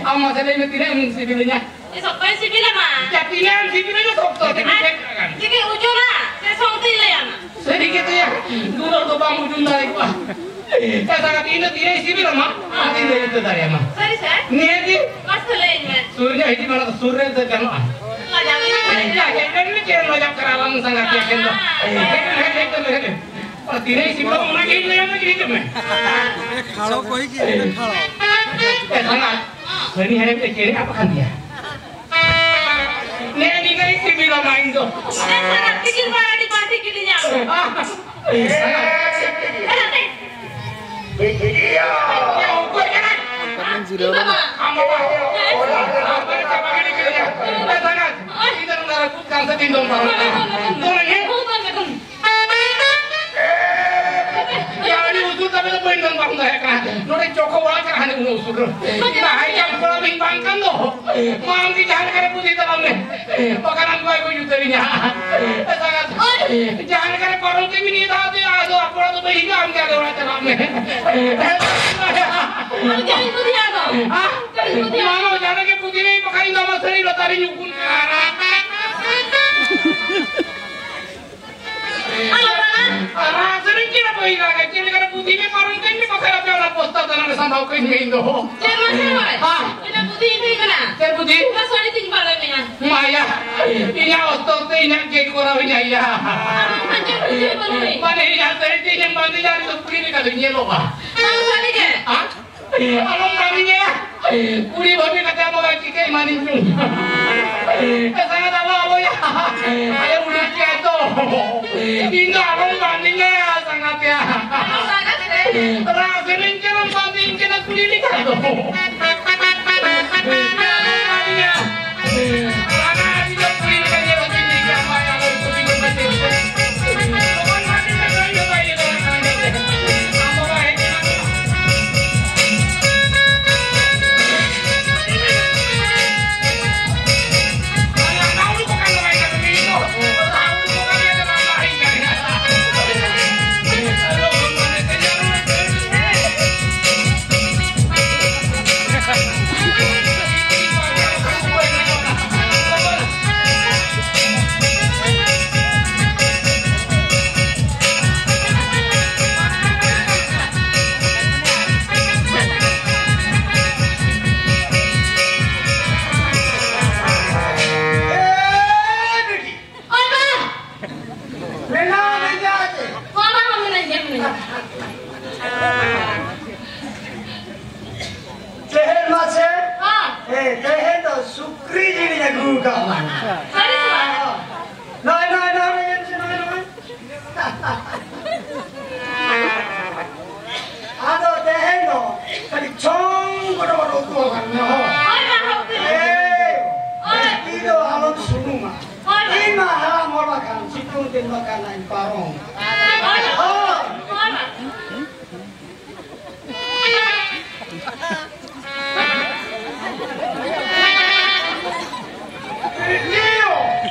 ᱟᱢ ᱢᱟᱥᱮ ᱞᱟᱹᱭ ᱢᱮ, ᱛᱤᱱᱟᱹᱜ ᱮᱢ ᱥᱤᱵᱤᱞᱤᱧᱟ? ᱮ, ᱥᱚᱠᱛᱚᱭ ᱥᱤᱵᱤᱞᱟᱢᱟ᱾ ᱭᱟ, ᱛᱤᱱᱟᱹᱜ ᱮᱢ ᱥᱤᱵᱤᱞᱤᱧᱟ ᱥᱚᱠᱛᱚ? ᱟᱨ ᱪᱤᱠᱟᱹ ᱩᱡᱩᱱᱟ ᱥᱮ ᱥᱚᱠᱛᱚᱧ ᱞᱟᱹᱭᱟᱢᱟ? ᱥᱟᱹᱨᱤ ᱜᱮ ᱛᱚᱭᱟ, ᱫᱩᱞᱟᱹᱲ ᱫᱚ ᱵᱟᱢ ᱩᱡᱩᱱ ᱫᱟᱲᱮ ᱠᱚᱣᱟ᱾ ᱮ, ᱥᱟᱸᱜᱟᱛ, ᱤᱧ ᱫᱚ ᱛᱤᱱᱟᱹᱜ ᱤᱧ ᱥᱤᱵᱤᱞᱟᱢᱟ, ᱟᱨ ᱤᱧ ᱫᱚ ᱤᱧ ᱫᱚ ᱫᱟᱲᱮᱭᱟᱢᱟ᱾ ᱥᱟᱹᱨᱤ ᱥᱮ? ᱱᱤᱦᱟᱹᱛ ᱜᱮ᱾ ᱢᱟᱥᱮ ᱞᱟᱹᱭᱟᱹᱧ ᱢᱮ᱾ ᱥᱩᱨ ᱧᱚᱜ ᱦᱤᱡᱩᱜ ᱢᱮ, ᱚᱱᱟ ᱫᱚ ᱥᱩᱨ ᱨᱮ ᱫᱚ ᱜᱟᱱᱚᱜᱼᱟ᱾ ᱞᱟᱡᱟᱣ ᱜᱮ ᱮ, ᱥᱟᱱᱟᱧᱟ᱾ ᱪᱮᱫ ᱮᱢ ᱞᱟᱡᱟᱜ ᱠᱟᱱᱟ, ᱟᱞᱚᱢ ᱥᱟᱸᱜᱟᱛ ᱜᱮᱭᱟ ᱴᱷᱮᱱ ᱫᱚ᱾ ᱮ, ᱦᱮᱡ ᱞᱮᱱ, ᱦᱮᱡ ᱞᱮᱱ, ᱦᱮᱡ ᱞᱮᱱ᱾ ᱟᱨ ᱛᱤᱱᱟᱹᱜ ᱤᱧ ᱥᱤᱵᱤᱞᱟ, ᱚᱱᱟ ᱜᱮ ᱤᱧ ᱞᱟᱹᱭᱟᱢᱟ, ᱦᱤᱡᱩᱜ ᱢᱮ᱾ ᱠᱷᱟᱲᱚ ᱠᱚ ᱦᱤᱡᱩᱜ ᱢᱮ, ᱠᱷᱟᱲᱚ᱾ ᱮ, ᱥᱟᱸᱜᱟᱛ, ᱦᱟᱹᱱᱤ ᱦᱟᱱᱮ ᱢᱤᱫᱴᱮᱱ ᱪᱮᱬᱮ ᱟᱵ ᱟᱠᱟᱱ ᱜᱮᱭᱟ᱾ ᱱᱮ ᱱᱤᱝᱠᱟᱹ ᱤᱧ ᱥᱤᱵᱤᱞᱟᱢᱟ ᱤᱧ ᱫᱚ᱾ ᱮ, ᱥᱟᱸᱜᱟᱛ, ᱛᱤᱠᱤᱱ ᱵᱮᱲᱟ ᱟᱹᱰᱤ ᱵᱟᱹᱲᱛᱤ ᱠᱤᱫᱤᱧᱟ᱾ ᱮ, ᱥᱟᱸᱜᱟᱛ᱾ ᱮ, ᱚᱠᱚᱭ ᱠᱟᱱᱟᱭ? ᱚᱠᱟᱨᱮᱢ ᱡᱤᱨᱟᱹᱣ ᱞᱮᱱᱟ? ᱟᱢ ᱵᱟᱵᱟ᱾ ᱟᱢ ᱵᱟᱵᱟ ᱪᱟᱵᱟ ᱜᱤᱰᱤ ᱠᱮᱫᱮᱭᱟ᱾ ᱮ, ᱥᱟᱸᱜᱟᱛ, ᱤᱧ ᱫᱚ ᱱᱚᱰᱮ ᱨᱟᱹᱯᱩᱫ ᱠᱟᱱ ᱥᱮ ᱛᱤᱧ ᱫᱚ ᱵᱟᱝ᱾ ᱫᱚᱱ ᱢᱮ᱾ ᱭᱟ, ᱟᱹᱰᱤ ᱩᱥᱩᱞ ᱛᱟᱵᱮ ᱫᱚ ᱵᱟᱹᱧ ᱫᱚᱱ ᱯᱟᱨᱚᱢ ᱫᱟᱲᱮᱭᱟᱜ ᱠᱟᱱᱟ᱾ ᱱᱚᱰᱮ ᱪᱚᱠᱚ ᱚᱲᱟᱜ ᱠᱟᱱᱟ, ᱦᱟᱱᱮ ᱩᱱᱟᱹᱜ ᱩᱥᱩᱞ ᱨᱮ᱾ ᱤᱧ ᱢᱟ ᱦᱟᱭ ᱡᱟᱢᱯ ᱠᱚᱲᱟ ᱵᱟᱹᱧ ᱵᱟᱝ ᱠᱟᱱ ᱫᱚ᱾ ᱢᱟ ᱟᱢ ᱜᱮ ᱡᱟᱦᱟᱸ ᱞᱮᱠᱟ ᱨᱮ ᱵᱩᱫᱷᱤ ᱛᱟᱞᱟᱝ ᱢᱮ᱾ ᱵᱟᱠᱷᱟᱱ ᱟᱢ ᱵᱟᱭ ᱜᱚᱡ ᱩᱛᱟᱹᱨᱤᱧᱟ᱾ ᱡᱟᱦᱟᱸ ᱞᱮᱠᱟ ᱨᱮ ᱯᱟᱨᱚᱢ ᱛᱮ ᱢᱤᱱᱤ ᱫᱷᱟᱣ ᱛᱮ ᱟᱫᱚ ᱟᱯᱚᱲᱟ ᱫᱚ ᱵᱟᱹᱧ ᱦᱤᱡᱩᱜᱼᱟ, ᱟᱢ ᱜᱮ ᱟᱞᱮ ᱚᱲᱟᱜ ᱪᱟᱞᱟᱜ ᱢᱮ᱾ ᱟᱢ ᱜᱮ ᱟᱹᱧ ᱵᱩᱫᱷᱤᱭᱟ ᱫᱚ᱾ ᱦᱮᱸ? ᱟᱹᱧ ᱵᱩᱫᱷᱤᱭᱟ᱾ ᱢᱟ, ᱢᱟ, ᱡᱟᱦᱟᱸ ᱨᱮᱜᱮ ᱵᱩᱫᱷᱤ ᱢᱮ, ᱵᱟᱠᱷᱟᱱ ᱤᱧ ᱫᱚ ᱟᱢᱟᱜ ᱥᱟᱹᱨᱤ ᱞᱚᱛᱟ ᱨᱤᱧ ᱩᱠᱩᱱ ᱠᱟᱱᱟ᱾ ᱟᱨ ᱨᱟᱥ ᱨᱮᱱ ᱪᱮᱫ ᱵᱟᱹᱧ ᱨᱟᱜᱟ, ᱪᱮᱫ ᱞᱮᱠᱟᱨᱮ ᱵᱩᱫᱷᱤ ᱢᱮ ᱯᱟᱨᱚᱢ ᱠᱟᱹᱧ ᱢᱮ, ᱵᱟᱠᱷᱟᱱ ᱟᱯᱮ ᱚᱱᱟ ᱯᱚᱥᱛᱟ ᱛᱟᱱᱟ ᱨᱮ ᱥᱟᱢᱵᱟᱣ ᱠᱟᱹᱧ ᱢᱮ ᱤᱧ ᱫᱚ᱾ ᱪᱮᱫ ᱢᱟᱥᱮ ᱵᱷᱟᱭ? ᱦᱮᱸ᱾ ᱤᱧᱟᱹᱜ ᱵᱩᱫᱷᱤ ᱤᱧ ᱴᱷᱮᱱ ᱢᱮᱱᱟᱜᱼᱟ᱾ ᱪᱮᱫ ᱵᱩᱫᱷᱤ? ᱚᱱᱟ ᱥᱟᱹᱲᱤ ᱛᱤᱧ ᱵᱟᱸᱫᱮ ᱢᱮᱭᱟ᱾ ᱢᱟᱭᱟ, ᱤᱧᱟᱹᱜ ᱚᱥᱛᱚᱨ ᱛᱮ ᱤᱧᱟᱹᱜ ᱜᱮ ᱠᱚᱨᱟᱣ ᱤᱧ ᱟᱭᱟ᱾ ᱟᱨ ᱚᱱᱟ ᱪᱮᱫ ᱵᱩᱫᱷᱤ ᱵᱟᱹᱱᱩᱜ ᱟᱹᱧ? ᱢᱟᱱᱮ ᱤᱧᱟᱹᱜ ᱥᱟᱹᱲᱤ ᱛᱮ ᱤᱧᱮᱢ ᱵᱟᱸᱫᱮᱭᱟ, ᱟᱨ ᱤᱧ ᱫᱚ ᱠᱩᱲᱤ ᱞᱮᱠᱟ ᱫᱚᱧ ᱧᱮᱞᱚᱜᱼᱟ᱾ ᱟᱢ ᱥᱟᱹᱨᱤ ᱜᱮ? ᱦᱮᱸ? ᱟᱞᱚᱢ ᱠᱟᱹᱢᱤᱭᱟ᱾ ᱠᱩᱲᱤ ᱵᱷᱟᱹᱵᱤ ᱠᱟᱛᱮ ᱟᱵᱚ ᱪᱤᱠᱟᱹᱭ ᱢᱟᱱᱤᱧ ᱪᱚᱝ᱾ ᱮ ᱥᱟᱸᱜᱟᱛ ᱟᱞᱚ ᱟᱵᱚᱭᱟ᱾ ᱟᱞᱮ ᱩᱰᱩᱠ ᱠᱮᱫ ᱫᱚ᱾ ᱤᱧ ᱫᱚ ᱟᱞᱚᱢ ᱠᱟᱹᱢᱤᱭᱟ ᱥᱟᱸᱜᱟᱛ ᱭᱟ᱾ ᱨᱟᱥ ᱨᱮᱱ ᱪᱮᱫ ᱮᱢ ᱵᱟᱸᱫᱮᱧ ᱠᱟᱱᱟ ᱠᱩᱲᱤ ᱞᱮᱠᱟ ᱫᱚ᱾ ᱟᱞᱚᱢ ᱠᱟᱹᱢᱤᱭᱟ᱾ ᱞᱟᱸᱜᱟ ᱤᱧ ᱫᱚ ᱠᱩᱲᱤ ᱱᱚᱜᱼᱚᱭ, ᱱᱚᱜᱼᱚᱭ, ᱱᱚᱜᱼᱚᱭ, ᱱᱚᱜᱼᱚᱭ᱾ ᱟᱫᱚ ᱛᱮᱦᱮᱧ ᱫᱚ ᱠᱟᱹᱴᱤᱡ ᱪᱷᱚᱝ ᱜᱚᱴᱟ ᱜᱚᱴᱟ ᱩᱛᱩ ᱟᱠᱟᱱ ᱢᱮ, ᱦᱚᱸ᱾ ᱦᱳᱭ, ᱢᱟ, ᱦᱳᱭ᱾ ᱮᱭ, ᱦᱳᱭ᱾ ᱡᱟᱹᱥᱛᱤ ᱫᱚ ᱟᱞᱚᱢ ᱥᱩᱱᱩᱢᱟ᱾ ᱦᱳᱭ, ᱢᱟ᱾ ᱤᱧ ᱢᱟ ᱦᱟᱲᱟᱢ ᱦᱚᱲ ᱵᱟᱠᱷᱟᱱ ᱥᱤᱛᱩᱝ ᱫᱤᱱ ᱵᱟᱠᱷᱟᱱ ᱤᱧ ᱯᱟᱨᱚᱢ᱾ ᱦᱳᱭ, ᱢᱟ᱾ ᱦᱳᱭ᱾ ᱦᱳᱭ, ᱢᱟ᱾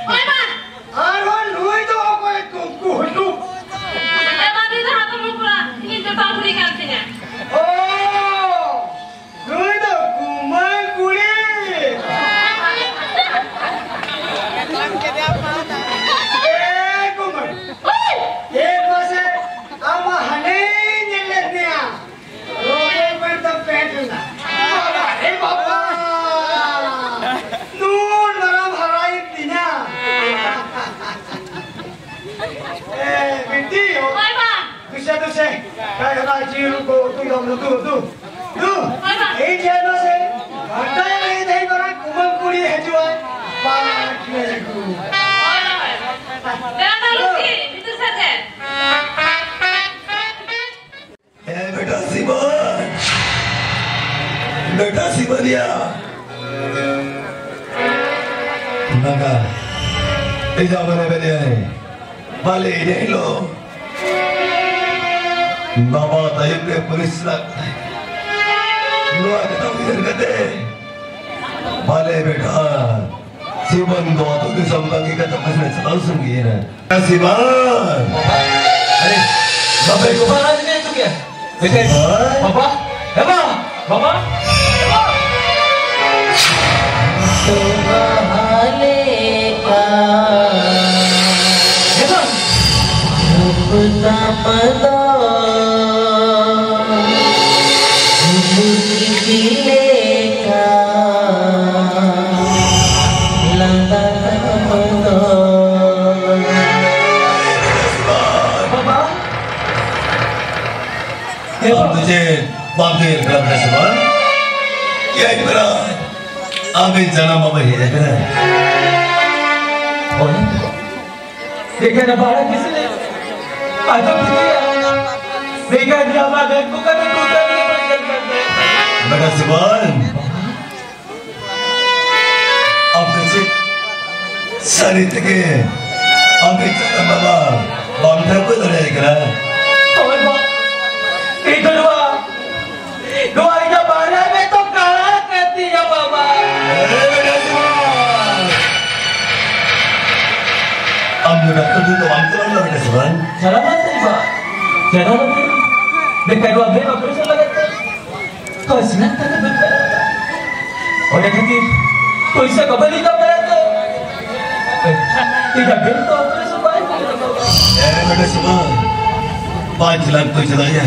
ᱦᱳᱭ, ᱢᱟ᱾ ᱟᱨᱦᱚᱸ ᱱᱩᱭ ᱫᱚ ᱚᱠᱚᱭ ᱠᱩᱝᱠᱩ ᱦᱩᱭᱩᱜ? ᱮ ᱵᱟᱹᱵᱤ ᱫᱚ ᱦᱟᱛᱚᱢ ᱠᱚᱲᱟ, ᱤᱧ ᱫᱚ ᱵᱟᱹᱦᱩᱲᱤ ᱠᱟᱱ ᱛᱤᱧᱟ᱾ ᱳ, ᱱᱩᱭ ᱫᱚ ᱠᱩᱢᱟᱹᱝ ᱠᱩᱲᱤ᱾ ᱮ ᱠᱩᱢᱟᱹᱝ᱾ ᱮ ᱢᱟᱥᱮ, ᱟᱢ ᱢᱟ ᱦᱟᱱᱮᱧ ᱧᱮᱞ ᱞᱮᱫ ᱢᱮᱭᱟ᱾ ᱨᱚᱦᱚᱭ ᱵᱮᱱ ᱫᱚ ᱯᱮᱱᱴ ᱨᱮᱱᱟᱜ᱾ ᱵᱟᱵᱟ ᱨᱮ ᱵᱟᱵᱟ! ᱱᱩᱱ ᱢᱟᱨᱟᱝ ᱦᱟᱨᱟᱭᱮᱱ ᱛᱤᱧᱟ᱾ ᱮ, ᱵᱤᱴᱤ, ᱦᱳᱭ, ᱵᱟ᱾ ᱫᱩᱥᱮ, ᱫᱩᱥᱮ᱾ ᱠᱟᱭ ᱦᱟᱨᱟ ᱡᱤᱞ ᱠᱚ ᱩᱛᱩ ᱫᱚ, ᱩᱛᱩ, ᱩᱛᱩ᱾ ᱫᱩ᱾ ᱦᱳᱭ, ᱵᱟ᱾ ᱤᱧ ᱧᱮᱞ ᱢᱮᱥᱮ᱾ ᱜᱷᱟᱴᱟ ᱨᱮ ᱛᱮᱦᱮᱧ ᱢᱟᱨᱟᱝ ᱠᱩᱢᱟᱹᱝ ᱠᱩᱲᱤ ᱦᱤᱡᱩᱜᱼᱟᱭ᱾ ᱵᱟᱝ, ᱴᱷᱤᱠ ᱟᱪᱷᱮ, ᱜᱩ᱾ ᱦᱳᱭ, ᱵᱟ᱾ ᱫᱮᱞᱟ ᱛᱟᱞᱩ ᱠᱤ, ᱵᱷᱤᱛᱤᱨ ᱥᱮᱫ ᱨᱮ᱾ ए बेटा शिवन, बेटा शिवनिया। ᱱᱟᱜᱟ, ᱮ ᱡᱟᱢᱟᱱᱟ ᱵᱮᱱᱮ ᱟᱭ, ᱵᱟᱞᱮ ᱤᱱᱟᱹ ᱦᱤᱞᱳᱜ ᱵᱟᱵᱟ ᱛᱟᱭᱚᱢ ᱨᱮ ᱯᱩᱞᱤᱥ ᱥᱟᱞᱟᱜ ᱱᱚᱣᱟ ᱠᱟᱛᱷᱟ ᱩᱭᱦᱟᱹᱨ ᱠᱟᱛᱮ, ᱵᱟᱞᱮ ᱵᱮᱴᱟ, ᱥᱤᱵᱚᱱ ᱫᱚ ᱟᱹᱛᱩ ᱫᱤᱥᱚᱢ ᱵᱟᱹᱜᱤ ᱠᱟᱛᱮ ᱚᱠᱟ ᱥᱮᱫ ᱪᱟᱞᱟᱣ ᱥᱟᱺᱜᱤᱧ ᱮᱱᱟ? ᱥᱤᱵᱚᱱ! ᱟᱨᱮ, ᱵᱟᱯᱮ ᱠᱚ ᱵᱟᱦᱟ ᱨᱮᱜᱮ ᱦᱤᱡᱩᱜ ᱜᱮᱭᱟ᱾ ᱵᱮᱴᱟ, ᱥᱤᱵᱚᱱ! ᱵᱟᱵᱟ, ᱮ ᱵᱟ, ᱵᱟᱵᱟ, ᱮ ᱵᱟ! ᱮ ᱵᱟ! ᱨᱩᱯ ᱛᱟᱢ ᱫᱚ ᱡᱷᱤᱞᱤᱯᱤ ᱞᱮᱠᱟ, ᱞᱟᱸᱫᱟ ᱛᱟᱢ ᱫᱚ᱾ ᱵᱟᱵᱟ᱾ ᱟᱢ ᱫᱚ ᱪᱮᱫ ᱵᱟᱢ ᱧᱮᱞ ᱠᱟᱱᱟ ᱥᱮ ᱵᱟᱝ? ᱮᱭ ᱵᱮᱴᱟ, ᱟᱢ ᱨᱮᱱ ᱡᱟᱱᱟᱢ ᱵᱟᱵᱟᱭ ᱦᱮᱡ ᱟᱠᱟᱱᱟ᱾ ᱚᱱᱟ ᱫᱚ ᱮᱠᱷᱟᱱ ᱵᱟᱲᱟ ᱠᱤᱥ ᱞᱮ ᱟᱫᱚ ᱯᱩᱛᱤᱭᱟ ᱵᱮᱜᱟ ᱫᱤᱭᱟ ᱢᱟ ᱜᱟᱱ ᱠᱚ ᱠᱟᱱᱟ ᱠᱚ ᱠᱟᱱᱟ ᱵᱮᱴᱟ ᱥᱤᱵᱟᱱ, ᱟᱯᱮ ᱪᱮᱫ ᱥᱟᱹᱨᱤ ᱛᱮᱜᱮ ᱟᱢ ᱮᱠᱞᱟ ᱵᱟᱵᱟ ᱵᱟᱢ ᱴᱷᱟᱹᱣᱠᱟᱹ ᱫᱟᱲᱮᱭᱟᱭ ᱠᱟᱱᱟ? ᱦᱳᱭ ᱵᱟ, ᱤᱧ ᱫᱚ ᱱᱚᱣᱟ ᱱᱚᱣᱟ ᱤᱧᱟᱹᱜ ᱵᱟᱦᱨᱮ ᱨᱮ ᱛᱚ ᱠᱟᱲᱟ ᱠᱟᱹᱛᱤᱭᱟ ᱵᱟᱵᱟ᱾ ᱮ ᱵᱮᱴᱟ ᱥᱤᱵᱟᱱ, ᱟᱢ ᱫᱚ ᱰᱟᱠᱛᱚᱨ ᱴᱷᱮᱱ ᱫᱚ ᱵᱟᱢ ᱪᱟᱞᱟᱣ ᱞᱮᱱᱟ ᱵᱮᱴᱟ ᱥᱤᱵᱟᱱ? ᱪᱟᱞᱟᱣ ᱞᱮᱱ ᱛᱟᱹᱧ ᱵᱟ, ᱪᱟᱞᱟᱣ ᱞᱮᱱ ᱛᱟᱹᱧ᱾ ᱵᱮᱠᱟᱨ ᱱᱚᱣᱟ brain operation ᱞᱟᱹᱜᱤᱫ ᱛᱮ ᱯᱟᱸᱪ ᱞᱟᱠᱷ ᱴᱟᱠᱟ ᱫᱚᱨᱠᱟᱨ᱾ ᱚᱱᱟ ᱠᱷᱟᱹᱛᱤᱨ ᱯᱚᱭᱥᱟ ᱠᱚ ᱵᱟᱹᱧ ᱧᱟᱢ ᱫᱟᱲᱮᱭᱟᱜ ᱛᱮ ᱤᱧᱟᱹᱜ brain ᱫᱚ operation ᱵᱟᱭ ᱦᱩᱭ ᱞᱮᱱᱟ ᱵᱟᱵᱟ᱾ ᱮ ᱵᱮᱴᱟ ᱥᱤᱵᱟᱱ, ᱯᱟᱸᱪ ᱞᱟᱠᱷ ᱫᱚ ᱪᱮᱫᱟᱜ ᱭᱟ?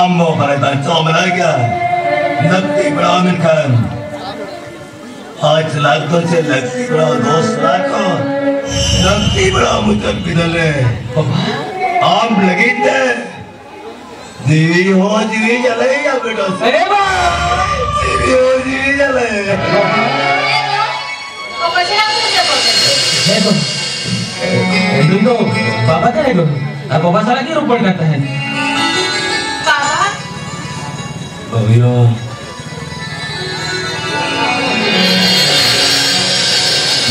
ᱟᱢ ᱦᱚᱸ ᱵᱟᱲᱟᱭ ᱵᱟᱧᱪᱟᱣ ᱢᱮᱱᱟᱭ ᱜᱮᱭᱟ᱾ ᱞᱟᱹᱠᱛᱤ ᱯᱟᱲᱟᱣ ᱢᱮᱱᱠᱷᱟᱱ ᱯᱟᱸᱪ ᱞᱟᱠᱷ ᱫᱚ ᱪᱮᱫ ᱞᱟᱹᱠᱛᱤ ᱯᱟᱲᱟᱣ, ᱫᱚᱥ ᱞᱟᱠᱷ ᱦᱚᱸ ᱞᱟᱹᱠᱛᱤ ᱯᱟᱲᱟᱣ ᱢᱩᱪᱟᱹᱫ ᱵᱤᱫᱟᱹᱞ ᱨᱮ᱾ ᱟᱢ ᱞᱟᱹᱜᱤᱫ ᱛᱮ ᱡᱤᱣᱤ ᱦᱚᱸ ᱡᱤᱣᱤ ᱡᱟᱞᱟᱭᱟ ᱵᱮᱴᱟ᱾ ᱟᱨᱮ ᱵᱟ! ᱡᱤᱣᱤ ᱦᱚᱸ ᱡᱤᱣᱤ ᱡᱟᱞᱟᱭᱟ᱾ ᱚᱠᱚᱭ ᱥᱟᱞᱟᱜ ᱠᱚ ᱨᱚᱯᱚᱲ ᱠᱟᱱᱟ? ᱦᱮᱸ ᱜᱚ᱾ ᱩᱱᱤ ᱫᱚ ᱵᱟᱵᱟ ᱠᱟᱱᱟᱭ ᱜᱚ᱾ ᱟᱨ ᱵᱟᱵᱟ ᱥᱟᱞᱟᱜ ᱜᱮ ᱨᱚᱯᱚᱲ ᱠᱟᱱ ᱛᱟᱦᱮᱸᱫ᱾ ᱵᱟᱵᱟ? ᱵᱟᱹᱦᱩᱭᱳ᱾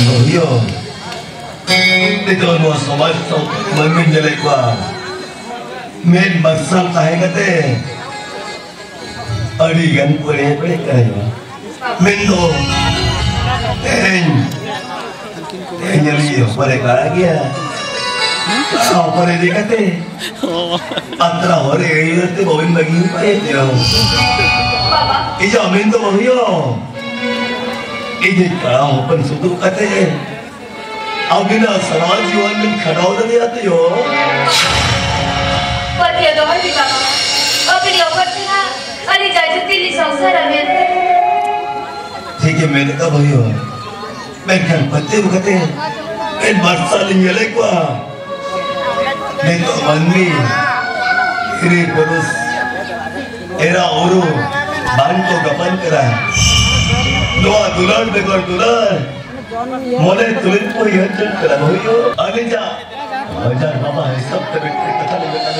ᱵᱟᱹᱦᱩᱭᱳ᱾ ᱱᱤᱛᱚᱜ ᱱᱚᱣᱟ ᱥᱚᱢᱟᱡᱽ ᱥᱟᱶᱛᱟ ᱢᱟᱹᱱᱢᱤᱧ ᱧᱮᱞᱮᱫ ᱠᱚᱣᱟ, ᱢᱮᱫ ᱢᱟᱨᱥᱟᱞ ᱛᱟᱦᱮᱸ ᱠᱟᱛᱮ ᱟᱹᱰᱤ ᱜᱟᱱ ᱠᱚ ᱮᱲᱮ ᱵᱟᱹᱲᱤᱡ ᱠᱟᱱᱟ᱾ ᱢᱮᱱᱫᱚ ᱛᱮᱦᱮᱧ, ᱛᱮᱦᱮᱧ ᱟᱹᱞᱤᱧ ᱦᱚᱯᱚᱱᱮ ᱠᱟᱲᱟ ᱜᱮᱭᱟ᱾ ᱦᱚᱯᱚᱱ ᱤᱫᱤ ᱠᱟᱛᱮ ᱟᱛᱨᱟ ᱦᱚᱨ ᱨᱮ ᱟᱹᱭᱩᱨ ᱛᱮ ᱵᱟᱹᱵᱤᱱ ᱵᱟᱹᱜᱤ ᱦᱚᱴᱚ ᱠᱟᱭᱟ ᱛᱚ᱾ ᱵᱟᱵᱟ᱾ ᱤᱧᱟᱹᱜ ᱢᱮᱱ ᱫᱚ ᱵᱟᱹᱦᱩᱭᱳ, ᱤᱧ ᱠᱟᱲᱟ ᱦᱚᱯᱚᱱ ᱥᱩᱛᱩᱜ ᱠᱟᱛᱮ ᱟᱹᱵᱤᱱᱟᱜ ᱥᱟᱨᱟ ᱡᱤᱭᱚᱱ ᱵᱤᱱ ᱠᱷᱟᱸᱰᱟᱣ ᱫᱟᱲᱮᱭᱟᱜ ᱛᱮᱭᱳ᱾ ᱯᱟᱹᱛᱭᱟᱹᱣ ᱫᱚᱦᱚᱭ ᱵᱤᱱ ᱵᱟᱵᱟ᱾ ᱟᱹᱵᱤᱱ ᱚᱠᱚᱭ ᱴᱷᱮᱱ ᱦᱟᱸᱜ ᱟᱹᱞᱤᱧ ᱡᱟᱭᱡᱩᱛᱤ ᱞᱤᱧ ᱥᱚᱝᱥᱟᱨᱟ ᱢᱮᱱᱛᱮ᱾ ᱴᱷᱤᱠ ᱮ ᱢᱮᱱ ᱠᱟᱫᱟ ᱵᱷᱟᱹᱭᱳ᱾ ᱢᱮᱱᱠᱷᱟᱱ ᱯᱟᱹᱛᱭᱟᱹᱣ ᱠᱟᱛᱮ ᱢᱮᱫ ᱢᱟᱨᱥᱟᱞ ᱞᱤᱧ ᱧᱮᱞᱮᱫ ᱠᱚᱣᱟ᱾ ᱱᱤᱛᱚᱜ ᱢᱟᱹᱱᱢᱤ, ᱦᱤᱨᱤ ᱯᱩᱨᱩᱥ, ᱮᱨᱟ ᱩᱨᱩ ᱵᱟᱝ ᱠᱚ ᱜᱟᱯᱟᱱ ᱠᱟᱱᱟ᱾ ᱱᱚᱣᱟ ᱫᱩᱞᱟᱹᱲ ᱵᱮᱜᱚᱨ ᱫᱩᱞᱟᱹᱲ ᱢᱚᱱᱮ ᱛᱩᱞᱩᱡ ᱠᱚ ᱩᱭᱦᱟᱹᱨ ᱪᱮᱫ ᱠᱟᱱᱟ ᱵᱷᱟᱹᱭ? ᱟᱞᱮ ᱡᱟ ᱵᱟᱡᱟᱨ ᱵᱟᱵᱟ ᱦᱤᱥᱟᱹᱵ ᱛᱮ ᱢᱤᱫᱴᱮᱱ ᱠᱟᱛᱷᱟ ᱞᱮ ᱢᱮᱱᱟ᱾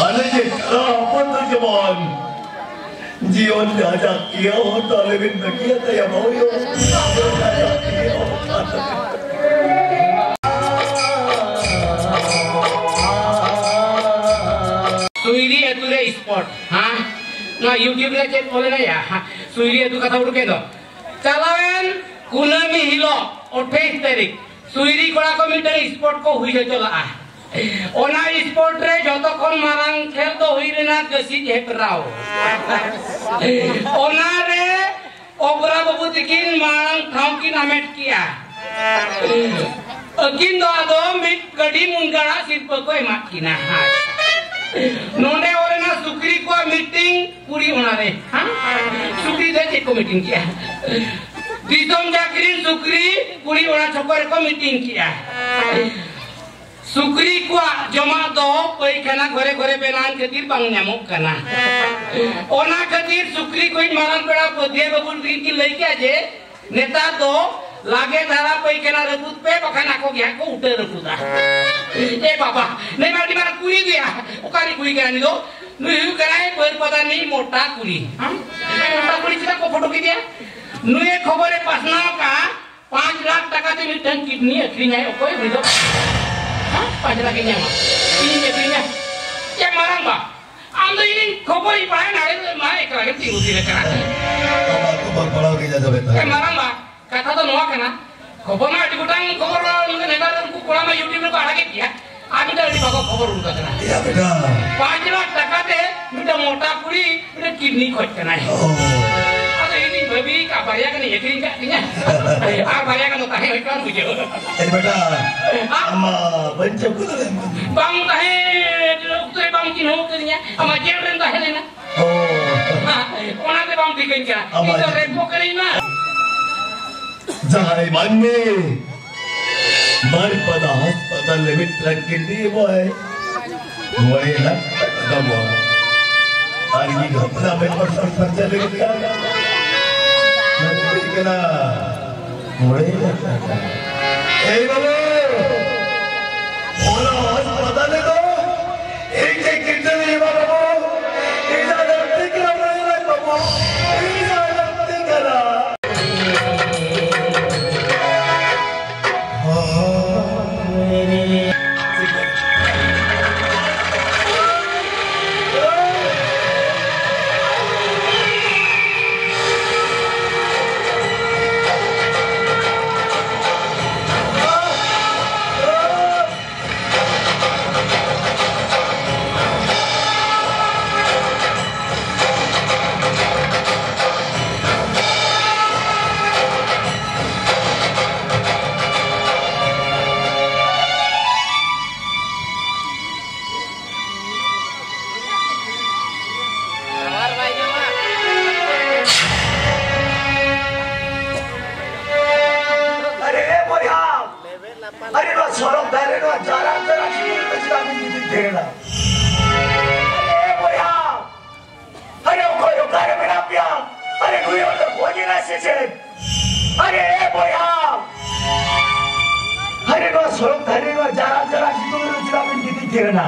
ᱟᱞᱮ ᱡᱮ ᱠᱚᱲᱟ ᱦᱚᱯᱚᱱ ᱫᱚ ᱡᱮᱢᱚᱱ ᱡᱤᱭᱚᱱ ᱡᱟᱦᱟᱸ ᱡᱟᱹᱛᱤᱭᱟᱹ ᱦᱚᱸ ᱛᱟᱞᱮ ᱵᱤᱱ ᱵᱟᱹᱜᱤᱭᱟ ᱛᱟᱭᱟ ᱵᱷᱟᱹᱭ᱾ ᱥᱩᱭᱨᱤ ᱟᱹᱛᱩ ᱨᱮ ᱥᱯᱚᱴ, ᱦᱮᱸ? ᱱᱚᱣᱟ YouTube ᱨᱮ ᱪᱮᱫ ᱚᱞ ᱞᱮᱱᱟ ᱭᱟ? ᱥᱩᱭᱨᱤ ᱟᱹᱛᱩ ᱠᱟᱛᱷᱟ ᱩᱰᱩᱠᱮᱱ ᱫᱚ᱾ ᱪᱟᱞᱟᱣᱮᱱ ᱠᱩᱱᱟᱹᱢᱤ ᱦᱤᱞᱳᱜ, ᱟᱴᱷᱟᱥ ᱛᱟᱹᱨᱤᱠᱷ, ᱥᱩᱭᱨᱤ ᱠᱚᱲᱟ ᱠᱚ ᱢᱤᱫᱴᱟᱝ ᱥᱯᱚᱴ ᱠᱚ ᱦᱩᱭ ᱦᱚᱪᱚ ᱞᱟᱜᱼᱟ᱾ ᱚᱱᱟ ᱥᱯᱚᱴ ᱨᱮ ᱡᱚᱛᱚ ᱠᱷᱚᱱ ᱢᱟᱨᱟᱝ ᱠᱷᱮᱞ ᱫᱚ ᱦᱩᱭ ᱞᱮᱱᱟ ᱜᱟᱹᱥᱤᱡ ᱦᱮᱯᱨᱟᱣ᱾ ᱚᱱᱟ ᱨᱮ ᱚᱵᱨᱟ ᱵᱟᱹᱵᱩ ᱛᱤᱠᱤᱱ ᱢᱟᱲᱟᱝ ᱴᱷᱟᱶ ᱠᱤᱱ ᱦᱟᱢᱮᱴ ᱠᱮᱜᱼᱟ᱾ ᱟᱹᱠᱤᱱ ᱫᱚ ᱟᱫᱚ ᱢᱤᱫ ᱜᱟᱹᱰᱤ ᱢᱩᱱᱜᱟᱹᱲᱟᱜ ᱥᱤᱨᱯᱟᱹ ᱠᱚ ᱮᱢᱟᱫ ᱠᱤᱱᱟ᱾ ᱱᱚᱰᱮ ᱚᱞᱮᱱᱟ ᱥᱩᱠᱨᱤ ᱠᱚᱣᱟᱜ ᱢᱤᱴᱤᱝ ᱠᱩᱲᱤ ᱚᱲᱟᱜ ᱨᱮ᱾ ᱦᱮᱸ? ᱥᱩᱠᱨᱤ ᱫᱚ ᱪᱮᱫ ᱠᱚ ᱢᱤᱴᱤᱝ ᱠᱮᱜᱼᱟ? ᱫᱤᱥᱚᱢ ᱡᱟᱠᱨᱤᱱ ᱥᱩᱠᱨᱤ ᱠᱩᱲᱤ ᱚᱲᱟᱜ ᱪᱷᱚᱠᱚ ᱨᱮᱠᱚ ᱢᱤᱴᱤᱝ ᱠᱮᱜᱼᱟ᱾ ᱥᱩᱠᱨᱤ ᱠᱚᱣᱟᱜ ᱡᱚᱢᱟᱜ ᱫᱚ ᱯᱟᱹᱭᱠᱷᱟᱱᱟ ᱜᱷᱚᱨᱮ ᱜᱷᱚᱨᱮ ᱵᱮᱱᱟᱣ ᱠᱷᱟᱹᱛᱤᱨ ᱵᱟᱝ ᱧᱟᱢᱚᱜ ᱠᱟᱱᱟ᱾ ᱚᱱᱟ ᱠᱷᱟᱹᱛᱤᱨ ᱥᱩᱠᱨᱤ ᱠᱚᱭᱤᱡ ᱢᱟᱨᱟᱝ ᱯᱮᱲᱟ ᱯᱟᱹᱫᱷᱤᱭᱟᱹ ᱵᱟᱹᱵᱩ ᱛᱟᱹᱠᱤᱱ ᱠᱤᱱ ᱞᱟᱹᱭ ᱠᱮᱜᱼᱟ ᱡᱮ, ᱱᱮᱛᱟᱨ ᱫᱚ ᱞᱟᱜᱮ ᱫᱷᱟᱨᱟ ᱯᱟᱹᱭᱠᱷᱟᱱᱟ ᱨᱟᱹᱯᱩᱫ ᱯᱮ, ᱵᱟᱠᱷᱟᱱ ᱟᱠᱚ ᱜᱮ ᱦᱟᱸᱜ ᱠᱚ ᱩᱴᱟᱹ ᱨᱟᱹᱯᱩᱫᱟ᱾ ᱮ ᱵᱟᱵᱟ, ᱱᱩᱭ ᱢᱟ ᱟᱹᱰᱤ ᱢᱟᱨᱟᱝ ᱠᱩᱲᱤ ᱜᱮᱭᱟ᱾ ᱚᱠᱟ ᱨᱤᱱᱤᱡ ᱠᱩᱲᱤ ᱠᱟᱱᱟᱭ ᱱᱩᱭ ᱫᱚ? ᱱᱩᱭ ᱦᱩᱭᱩᱜ ᱠᱟᱱᱟᱭ ᱵᱟᱹᱨᱯᱟᱫᱟ ᱨᱤᱱᱤᱡ ᱢᱚᱴᱟ ᱠᱩᱲᱤ᱾ ᱦᱮᱸ? ᱢᱚᱴᱟ ᱠᱩᱲᱤ ᱪᱮᱫᱟᱜ ᱠᱚ ᱯᱷᱳᱴᱳ ᱠᱮᱫᱮᱭᱟ? ᱱᱩᱭᱮ ᱠᱷᱚᱵᱚᱨᱮ ᱯᱟᱥᱱᱟᱣ ᱠᱟᱜᱼᱟ, ᱯᱟᱸᱪ ᱞᱟᱠᱷ ᱴᱟᱠᱟ ᱛᱮ ᱢᱤᱫᱴᱟᱝ ᱠᱤᱰᱱᱤ ᱟᱹᱠᱷᱨᱤᱧᱟᱭ ᱚᱠᱚᱭ ᱩᱱᱤ ᱫᱚ? ᱦᱮᱸ? ᱯᱟᱸᱪ ᱞᱟᱠᱷ ᱮ ᱧᱟᱢᱟ᱾ ᱤᱧᱤᱧ ᱟᱹᱠᱷᱨᱤᱧᱟ? ᱮ ᱢᱟᱨᱟᱝ ᱵᱟ, ᱟᱢ ᱫᱚ ᱤᱧᱤᱧ ᱠᱷᱚᱵᱚᱨᱤᱧ ᱯᱟᱲᱦᱟᱣ ᱱᱟᱲᱮ ᱢᱟ ᱮᱠᱞᱟ ᱜᱮᱢ ᱛᱤᱸᱜᱩ ᱛᱷᱤᱨ ᱟᱠᱟᱱᱟ᱾ ᱵᱟᱵᱟ, ᱠᱷᱚᱵᱚᱨ ᱯᱟᱲᱦᱟᱣ ᱜᱮ ᱡᱟ ᱡᱟᱵᱮ ᱮ ᱛᱟᱦᱮᱸ᱾ ᱢᱟᱨᱟᱝ ᱵᱟ, ᱠᱟᱛᱷᱟ ᱫᱚ ᱱᱚᱣᱟ ᱠᱟᱱᱟ, ᱠᱷᱚᱵᱚᱨ ᱢᱟ ᱟᱹᱰᱤ ᱜᱚᱴᱟᱝ ᱠᱷᱚᱵᱚᱨ ᱱᱮᱛᱟᱨ ᱩᱱᱠᱩ ᱠᱚᱲᱟ ᱢᱟ YouTube ᱨᱮᱠᱚ ᱟᱲᱟᱜᱮᱫ ᱜᱮᱭᱟ᱾ ᱟᱨ ᱢᱤᱫᱴᱟᱝ ᱟᱹᱰᱤ ᱵᱷᱟᱜᱚ ᱠᱷᱚᱵᱚᱨ ᱩᱰᱩᱠ ᱟᱠᱟᱱᱟ᱾ ᱭᱟ ᱵᱮᱴᱟ᱾ ᱯᱟᱸᱪ ᱞᱟᱠᱷ ᱴᱟᱠᱟ ᱛᱮ ᱢᱤᱫᱴᱟᱝ ᱢᱚᱴᱟ ᱠᱩᱲᱤ ᱢᱤᱫᱴᱟᱝ ᱠᱤᱰᱱᱤ ᱠᱷᱚᱡ ᱠᱟᱱᱟᱭ᱾ ᱚ᱾ ᱟᱫᱚ ᱤᱧᱤᱧ ᱵᱷᱟᱹᱵᱤ ᱠᱟᱜ ᱵᱟᱨᱭᱟ ᱜᱟᱱᱤᱧ ᱟᱹᱠᱷᱨᱤᱧ ᱠᱟᱜ ᱛᱤᱧᱟ᱾ ᱟᱨ ᱵᱟᱨᱭᱟ ᱜᱟᱱ ᱫᱚ ᱛᱟᱦᱮᱸ ᱦᱩᱭ ᱠᱟᱱ ᱵᱩᱡᱷᱟᱹᱣ᱾ ᱮ ᱵᱮᱴᱟ, ᱟᱢ ᱢᱟ ᱵᱟᱹᱧ ᱪᱟᱹᱯᱩ ᱫᱟᱲᱮᱭᱟᱢ ᱠᱟᱱᱟ᱾ ᱵᱟᱝ ᱛᱟᱦᱮᱸ ᱚᱠᱛᱚ ᱨᱮ ᱵᱟᱝ ᱪᱤᱱᱦᱟᱹᱣ ᱠᱟᱫᱤᱧᱟ᱾ ᱟᱢᱟᱜ ᱡᱮᱞ ᱨᱮᱢ ᱛᱟᱦᱮᱸ ᱞᱮᱱᱟ᱾ ᱚ᱾ ᱚᱱᱟᱛᱮ ᱵᱟᱢ ᱴᱷᱤᱠᱟᱹᱧ ᱠᱟᱱᱟ᱾ ᱟᱢᱟᱜ ᱤᱧ ᱫᱚ ᱡᱮᱞ᱾ ᱨᱮᱯᱚ ᱠᱟᱹᱱᱟᱹᱧ ᱢᱟ᱾ ᱡᱟᱦᱟᱸᱭ ᱢᱟᱹᱱᱢᱤ ᱵᱟᱨᱯᱟᱫᱟ ᱦᱟᱥᱯᱟᱛᱟᱞ ᱨᱮ ᱢᱤᱫᱴᱟᱝ ᱠᱤᱰᱱᱤ ᱮᱢᱚᱜᱼᱟᱭ, ᱢᱚᱬᱮ ᱞᱟᱠᱷ ᱴᱟᱠᱟ ᱫᱟᱢᱚᱜᱼᱟ᱾ ᱟᱨ ᱤᱧ ᱦᱚᱯᱚᱱᱟᱜ ᱢᱮᱫ ᱢᱟᱨᱥᱟᱞ ᱯᱷᱟᱨᱪᱟ ᱞᱟᱹᱜᱤᱫ ᱛᱮ ᱞᱟᱹᱠᱛᱤᱜ ᱠᱟᱱᱟ᱾ ᱮᱭ ᱵᱟᱵᱩ, ᱚᱱᱟ ᱦᱟᱥᱯᱟᱛᱟᱞ ᱨᱮᱫᱚ ᱤᱧ ᱜᱮ ᱜᱤᱫᱽᱨᱟᱹ ᱮᱢᱟ ᱵᱟᱵᱩ, ᱤᱧᱟᱜ ᱞᱟᱹᱠᱛᱤ ᱠᱟᱱᱟ ᱵᱟᱵᱩ, ᱤᱧᱟᱜ ᱞᱟᱹᱠᱛᱤ ᱠᱟᱱᱟ᱾ ᱟᱨᱮ ᱮ ᱵᱚᱭᱦᱟ, ᱟᱨᱮ ᱱᱚᱣᱟ ᱥᱚᱲᱚᱠ ᱫᱷᱟᱨᱮ ᱱᱚᱣᱟ ᱡᱟᱨᱟᱝ ᱡᱟᱨᱟᱝ ᱥᱤᱛᱩᱝ ᱨᱮ ᱪᱮᱫᱟᱜ ᱵᱤᱱ ᱜᱤᱛᱤᱡ ᱛᱟᱦᱮᱱᱟ? ᱟᱨᱮ ᱮ ᱵᱚᱭᱦᱟ, ᱟᱨᱮ ᱚᱠᱚᱭ ᱚᱠᱟᱨᱮ ᱢᱮᱱᱟᱜ ᱯᱮᱭᱟ? ᱟᱨᱮ ᱱᱩᱭ ᱦᱚᱲ ᱫᱚ ᱜᱚᱡ ᱮᱱᱟᱭ ᱥᱮ ᱪᱮᱫ? ᱟᱨᱮ ᱮ ᱵᱚᱭᱦᱟ, ᱟᱨᱮ ᱱᱚᱣᱟ ᱥᱚᱲᱚᱠ ᱫᱷᱟᱨᱮ ᱱᱚᱣᱟ ᱡᱟᱨᱟᱝ ᱡᱟᱨᱟᱝ ᱥᱤᱛᱩᱝ ᱨᱮ ᱪᱮᱫᱟᱜ ᱵᱤᱱ ᱜᱤᱛᱤᱡ ᱛᱟᱦᱮᱱᱟ?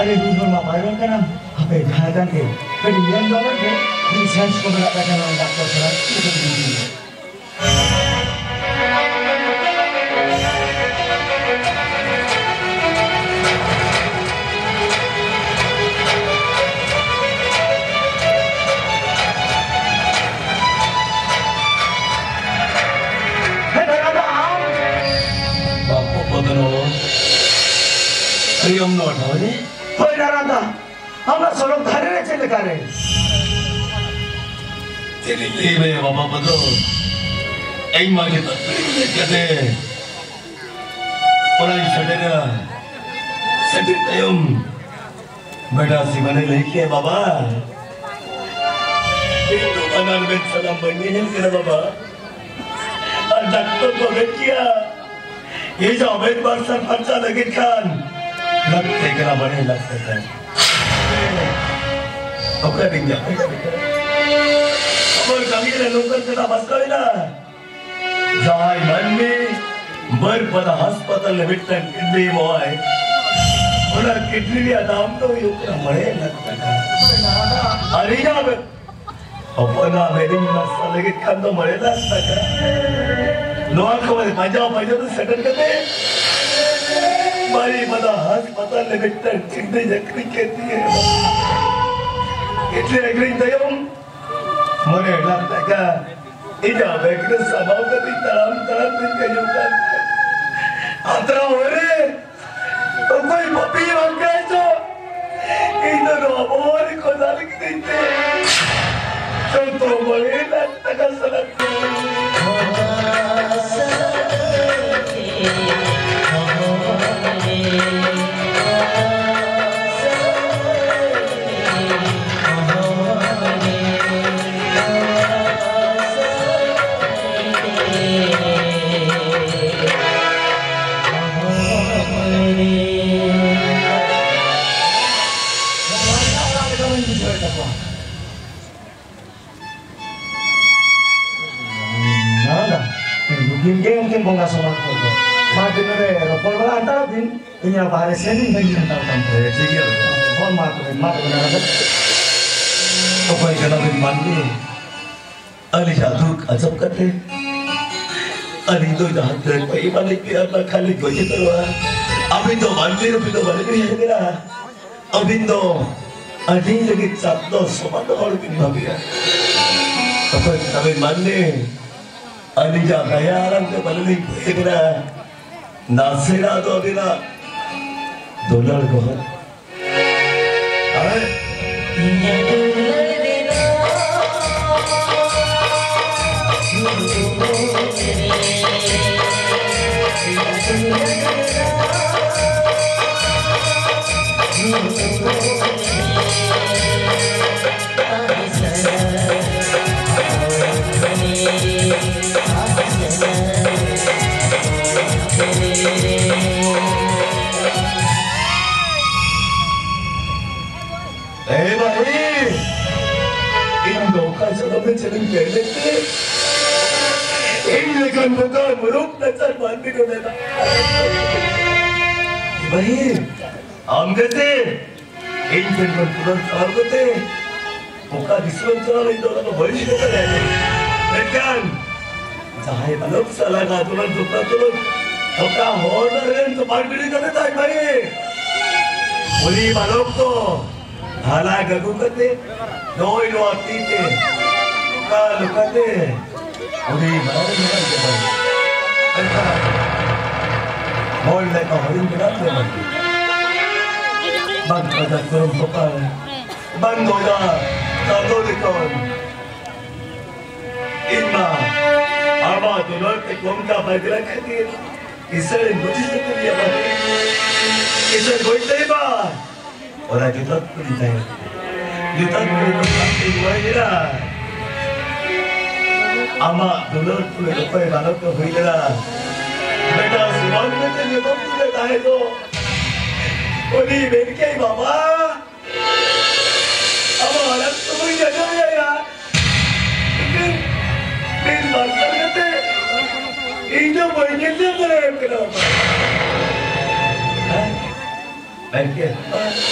ᱟᱨᱮ ᱱᱩᱭ ᱦᱚᱲ ᱢᱟ ᱵᱟᱭ ᱨᱚᱲ ᱠᱟᱱᱟ᱾ ᱦᱟᱯᱮ ᱡᱟᱦᱟᱸ ᱠᱟᱱ ᱜᱮ ᱠᱟᱹᱴᱤᱡ ᱧᱮᱞ ᱧᱚᱜ ᱞᱮᱱ ᱜᱮ, ᱡᱩᱫᱤ ᱥᱟᱭᱮᱱᱥ ᱠᱚ ᱢᱮᱱᱟᱜ ᱛᱟᱭ ᱠᱷᱟᱱ ᱚᱱᱟ ᱰᱟᱠᱛᱚᱨ ᱥᱟᱞᱟᱜ ᱤᱫᱤ ᱠᱟᱛᱮ ᱤᱫᱤ᱾ ᱦᱮᱸ, ᱫᱟᱫᱟ ᱫᱚ ᱟᱢ? ᱵᱟᱯᱩ ᱠᱚᱫᱚ ᱱᱚᱣᱟ ᱟᱹᱭᱩᱢ ᱱᱚᱣᱟ ᱴᱷᱟᱶ ᱨᱮ? ᱦᱳᱭ, ᱫᱟᱫᱟ ᱫᱚ᱾ ᱟᱢᱟᱜ ᱥᱚᱲᱚᱠ ᱫᱷᱟᱨᱮ ᱨᱮ ᱪᱮᱫ ᱞᱮᱠᱟ ᱨᱮ? ᱪᱮᱫ ᱤᱧ ᱞᱟᱹᱭ ᱟᱢᱟ ᱵᱟᱵᱟ ᱠᱚᱫᱚ? ᱤᱧ ᱢᱟ ᱡᱚᱛᱚ ᱯᱤᱲᱦᱤ ᱞᱮᱠᱟᱛᱮ ᱚᱲᱟᱜ ᱤᱧ ᱥᱮᱴᱮᱨᱟ᱾ ᱥᱮᱴᱮᱨ ᱛᱟᱭᱚᱢ ᱵᱮᱴᱟ ᱥᱤᱵᱟᱱᱮ ᱞᱟᱹᱭ ᱠᱮᱫ, "ᱵᱟᱵᱟ, ᱤᱧ ᱫᱚ ᱵᱟᱱᱟᱨ ᱢᱮᱫ ᱥᱟᱱᱟᱢ ᱵᱟᱹᱧ ᱧᱮᱧᱮᱞ ᱠᱟᱱᱟ ᱵᱟᱵᱟ᱾ ᱟᱨ ᱰᱟᱠᱛᱚᱨ ᱠᱚ ᱢᱮᱱ ᱠᱮᱭᱟ, ᱤᱧ ᱦᱚᱸ ᱢᱮᱫ ᱢᱟᱨᱥᱟᱞ ᱯᱷᱟᱨᱪᱟ ᱞᱟᱹᱜᱤᱫ ᱠᱷᱟᱱ ᱞᱟᱹᱠᱛᱤ ᱠᱟᱱᱟ, ᱵᱟᱲᱟᱭ ᱞᱟᱹᱠᱛᱤ ᱠᱟᱱᱟ᱾ ᱚᱠᱟᱨᱤᱧ ᱧᱟᱢᱟ? ᱟᱢᱟᱜ ᱠᱟᱹᱢᱤ ᱨᱮ ᱱᱚᱝᱠᱟᱱ ᱠᱟᱛᱷᱟ ᱵᱟᱥᱠᱟᱣ ᱮᱱᱟ?" ᱡᱟᱦᱟᱸᱭ ᱢᱟᱹᱱᱢᱤ ᱵᱟᱹᱨᱯᱟᱫᱟ ᱦᱟᱥᱯᱟᱛᱟᱞ ᱨᱮ ᱢᱤᱫᱴᱟᱝ ᱠᱤᱰᱱᱤ ᱮᱢᱚᱜᱼᱟᱭ, ᱚᱱᱟ ᱠᱤᱰᱱᱤ ᱨᱮᱭᱟᱜ ᱫᱟᱢ ᱫᱚ ᱦᱩᱭᱩᱜ ᱠᱟᱱᱟ ᱢᱚᱬᱮ ᱞᱟᱠᱷ ᱴᱟᱠᱟ᱾ ᱟᱨ ᱤᱧᱟᱹᱜ ᱦᱚᱯᱚᱱᱟᱜ ᱢᱮᱫ ᱤᱧ ᱢᱟᱨᱥᱟᱞ ᱞᱟᱹᱜᱤᱫ ᱠᱷᱟᱱ ᱫᱚ ᱢᱚᱬᱮ ᱞᱟᱠᱷ ᱴᱟᱠᱟ᱾ ᱱᱚᱣᱟ ᱠᱚ ᱯᱟᱸᱡᱟ ᱯᱟᱸᱡᱟ ᱛᱮ ᱥᱮᱴᱮᱨ ᱠᱟᱛᱮ ᱵᱟᱹᱨᱯᱟᱫᱟ ᱦᱟᱥᱯᱟᱛᱟᱞ ᱨᱮ ᱢᱤᱫᱴᱟᱝ ᱠᱤᱰᱱᱤ ᱟᱹᱠᱷᱨᱤᱧ ᱠᱮᱫ ᱛᱤᱧᱟᱹ᱾ ᱠᱤᱰᱱᱤ ᱟᱹᱠᱷᱨᱤᱧ ᱛᱟᱭᱚᱢ ᱢᱚᱬᱮ ᱞᱟᱠᱷ ᱴᱟᱠᱟ ᱤᱧᱟᱜ ᱵᱮᱜᱽ ᱨᱮ ᱥᱟᱢᱵᱟᱣ ᱠᱟᱛᱮ ᱛᱟᱲᱟᱢ ᱛᱟᱲᱟᱢ ᱛᱤᱧ ᱦᱤᱡᱩᱜ ᱠᱟᱱ ᱛᱟᱦᱮᱸ᱾ ᱟᱛᱨᱟ ᱦᱚᱨ ᱨᱮ ᱚᱠᱚᱭ ᱯᱟᱯᱤ ᱵᱟᱝ ᱠᱟᱭ ᱪᱚ, ᱤᱧ ᱫᱚ ᱱᱚᱣᱟ ᱵᱚᱦᱚᱜ ᱨᱮ ᱠᱚ ᱫᱟᱞ ᱠᱤᱫᱤᱧ ᱛᱮ ᱡᱚᱛᱚ ᱢᱚᱬᱮ ᱞᱟᱠᱷ ᱴᱟᱠᱟ ᱥᱟᱞᱟᱜ ᱛᱮ ᱱᱩᱠᱤᱱ ᱜᱮ ᱩᱱᱠᱤᱱ ᱵᱚᱸᱜᱟ ᱥᱚᱢᱟᱱ ᱠᱚ ᱫᱚ᱾ ᱢᱟ ᱛᱤᱱᱟᱹᱜ ᱨᱮ ᱨᱚᱯᱚᱲ ᱵᱟᱲᱟ ᱦᱟᱛᱟᱲ ᱵᱤᱱ, ᱤᱧᱟᱹᱜ ᱵᱟᱦᱨᱮ ᱥᱮᱱ ᱤᱧ ᱵᱟᱹᱧ ᱦᱟᱛᱟᱲ ᱠᱟᱱ ᱛᱟᱦᱮᱸ᱾ ᱦᱮᱸ, ᱴᱷᱤᱠ ᱜᱮᱭᱟ᱾ ᱦᱚᱸ, ᱢᱟ ᱛᱚᱵᱮ, ᱢᱟ ᱛᱚᱵᱮ, ᱱᱚᱰᱮ ᱫᱚ᱾ ᱚᱠᱚᱭ ᱠᱟᱱᱟ ᱵᱤᱱ ᱢᱟᱹᱱᱢᱤ? ᱟᱹᱞᱤᱧᱟᱜ ᱫᱩᱠ ᱟᱸᱡᱚᱢ ᱠᱟᱛᱮ ᱟᱹᱞᱤᱧ ᱫᱚ ᱡᱟᱦᱟᱸ ᱛᱤᱱᱟᱹᱜ ᱠᱚ ᱮᱢᱟᱞᱤᱧ ᱯᱮᱭᱟ, ᱚᱱᱟ ᱠᱷᱟᱱ ᱞᱤᱧ ᱜᱚᱡ ᱩᱛᱟᱹᱨᱚᱜᱼᱟ᱾ ᱟᱹᱵᱤᱱ ᱫᱚ ᱢᱟᱹᱱᱢᱤ ᱨᱩᱯᱤ ᱫᱚ ᱵᱟᱹᱞᱤᱧ ᱩᱭᱦᱟᱹᱨ ᱵᱤᱱᱟ᱾ ᱟᱹᱵᱤᱱ ᱫᱚ ᱟᱹᱞᱤᱧ ᱞᱟᱹᱜᱤᱫ ᱪᱟᱸᱫᱚ ᱥᱚᱢᱟᱱ ᱦᱚᱲ ᱵᱤᱱ ᱵᱷᱟᱹᱵᱤᱭᱟ᱾ ᱚᱠᱚᱭ ᱠᱟᱱᱟ ᱵᱤᱱ ᱢᱟᱹᱱᱢᱤ? ᱟᱹᱞᱤᱧᱟᱜ ᱫᱟᱭᱟ ᱟᱲᱟᱝ ᱛᱮ ᱵᱟᱹᱞᱤᱧ ᱠᱚᱭ ᱵᱤᱱᱟ᱾ ᱱᱟᱥᱮᱱᱟᱜ ᱫᱚ ᱟᱹᱵᱤᱱᱟᱜ ᱫᱩᱞᱟᱹᱲ ᱜᱚᱦᱚᱨ᱾ ᱟᱨ ᱮ ᱵᱟᱹᱵᱩ, ᱤᱧ ᱫᱚ ᱚᱠᱟ ᱡᱚᱱᱚᱢ ᱨᱮ ᱪᱮᱫ ᱤᱧ ᱯᱮᱨᱮᱡ ᱞᱮᱫ ᱛᱮ? ᱤᱧ ᱞᱮᱠᱟ ᱱᱟᱪᱟᱨ ᱢᱟᱹᱱᱢᱤ ᱱᱚᱰᱮ ᱫᱚ᱾ ᱵᱟᱹᱦᱤᱱ, ᱟᱢ ᱜᱮᱥᱮ ᱤᱧ ᱴᱷᱮᱱ ᱠᱷᱚᱱ ᱯᱩᱨᱟᱹ ᱪᱟᱞᱟᱣ ᱠᱟᱛᱮ ᱚᱠᱟ ᱫᱤᱥᱚᱢ ᱪᱟᱞᱟᱣ ᱞᱟᱹᱜᱤᱫ ᱫᱚ ᱚᱱᱟ ᱫᱚ ᱵᱟᱹᱧ ᱴᱷᱤᱠᱟᱹ ᱫᱟᱲᱮᱭᱟᱜ ᱠᱟᱱᱟ᱾ ᱢᱮᱱᱠᱷᱟᱱ ᱡᱟᱦᱟᱸᱭ ᱵᱟᱞᱚᱠ ᱥᱟᱞᱟ ᱜᱟᱫᱚᱞᱟᱱ ᱫᱚᱠᱟ ᱫᱚᱞᱚᱱ ᱚᱠᱟ ᱦᱚᱨ ᱨᱮᱱ ᱫᱚ ᱵᱟᱝ ᱜᱤᱰᱤ ᱠᱟᱛᱮ ᱛᱟᱭ ᱵᱷᱟᱭ᱾ ᱩᱱᱤ ᱵᱟᱞᱚᱠ ᱫᱚ ᱰᱷᱟᱞᱟ ᱟᱹᱜᱩ ᱠᱟᱛᱮ ᱱᱚᱜᱼᱚᱭ ᱱᱚᱣᱟ ᱛᱤ ᱛᱮ ᱚᱠᱟ ᱞᱮᱠᱟᱛᱮ ᱩᱱᱤ ᱢᱟᱨᱟᱝ ᱢᱟᱨᱟᱝ ᱠᱮᱫᱟᱭ᱾ ᱢᱮᱱᱠᱷᱟᱱ ᱦᱚᱲ ᱞᱮᱠᱟ ᱦᱚᱲᱤᱧ ᱵᱮᱱᱟᱣ ᱞᱮᱱᱟ᱾ ᱵᱟᱝ ᱯᱨᱚᱡᱟ ᱠᱚᱨᱚᱢ ᱦᱚᱯᱟᱨ, ᱵᱟᱝ ᱫᱚᱭᱟ ᱪᱟᱸᱫᱚ ᱞᱮᱠᱟᱱ᱾ ᱤᱧ ᱢᱟ ᱟᱢᱟᱜ ᱫᱩᱞᱟᱹᱲ ᱛᱮ ᱠᱚᱢ ᱠᱟ ᱵᱟᱜᱽᱨᱟ ᱠᱷᱟᱹᱛᱤᱨ ᱠᱤᱥᱟᱹᱬ ᱵᱩᱡᱷᱤ ᱥᱟᱹᱛ ᱞᱮᱭᱟ ᱵᱟᱝ᱾ ᱠᱤᱥᱟᱹᱬ ᱵᱟᱹᱧ ᱞᱟᱹᱭ ᱵᱟ᱾ ᱚᱱᱟ ᱡᱚᱛᱚ ᱠᱩᱲᱤ ᱛᱟᱭᱚᱢ᱾ ᱡᱚᱛᱚ ᱠᱩᱲᱤ ᱠᱚ ᱥᱟᱶᱛᱮ ᱱᱚᱣᱟ ᱧᱮᱞᱟ᱾ ᱟᱢᱟᱜ ᱫᱩᱞᱟᱹᱲ ᱠᱚ ᱚᱠᱚᱭ ᱵᱟᱞᱚᱠ ᱠᱚ ᱦᱩᱭ ᱞᱮᱱᱟ᱾ ᱵᱮᱴᱟ ᱥᱩᱢᱟᱱ ᱢᱮᱱᱛᱮ ᱧᱩᱛᱩᱢ ᱛᱩᱞᱟᱹ ᱛᱟᱦᱮᱸ ᱫᱚ᱾ ᱩᱱᱤ ᱢᱮᱱ ᱠᱮᱫ, "ᱵᱟᱵᱟ, ᱟᱢᱟᱜ ᱟᱲᱟᱝ ᱛᱚ ᱵᱟᱹᱧ ᱟᱸᱡᱚᱢ ᱞᱮᱫᱟ᱾ ᱤᱠᱟᱹ ᱢᱮᱫ ᱢᱟᱨᱥᱟᱞ ᱠᱟᱛᱮ ᱤᱧ ᱫᱚ ᱵᱟᱹᱧ ᱧᱮᱞ ᱧᱟᱢ ᱫᱟᱲᱮᱭᱟᱢ ᱠᱟᱱᱟ, ᱵᱟᱵᱟ᱾" ᱦᱮᱸ? ᱢᱮᱱ ᱠᱮᱫ,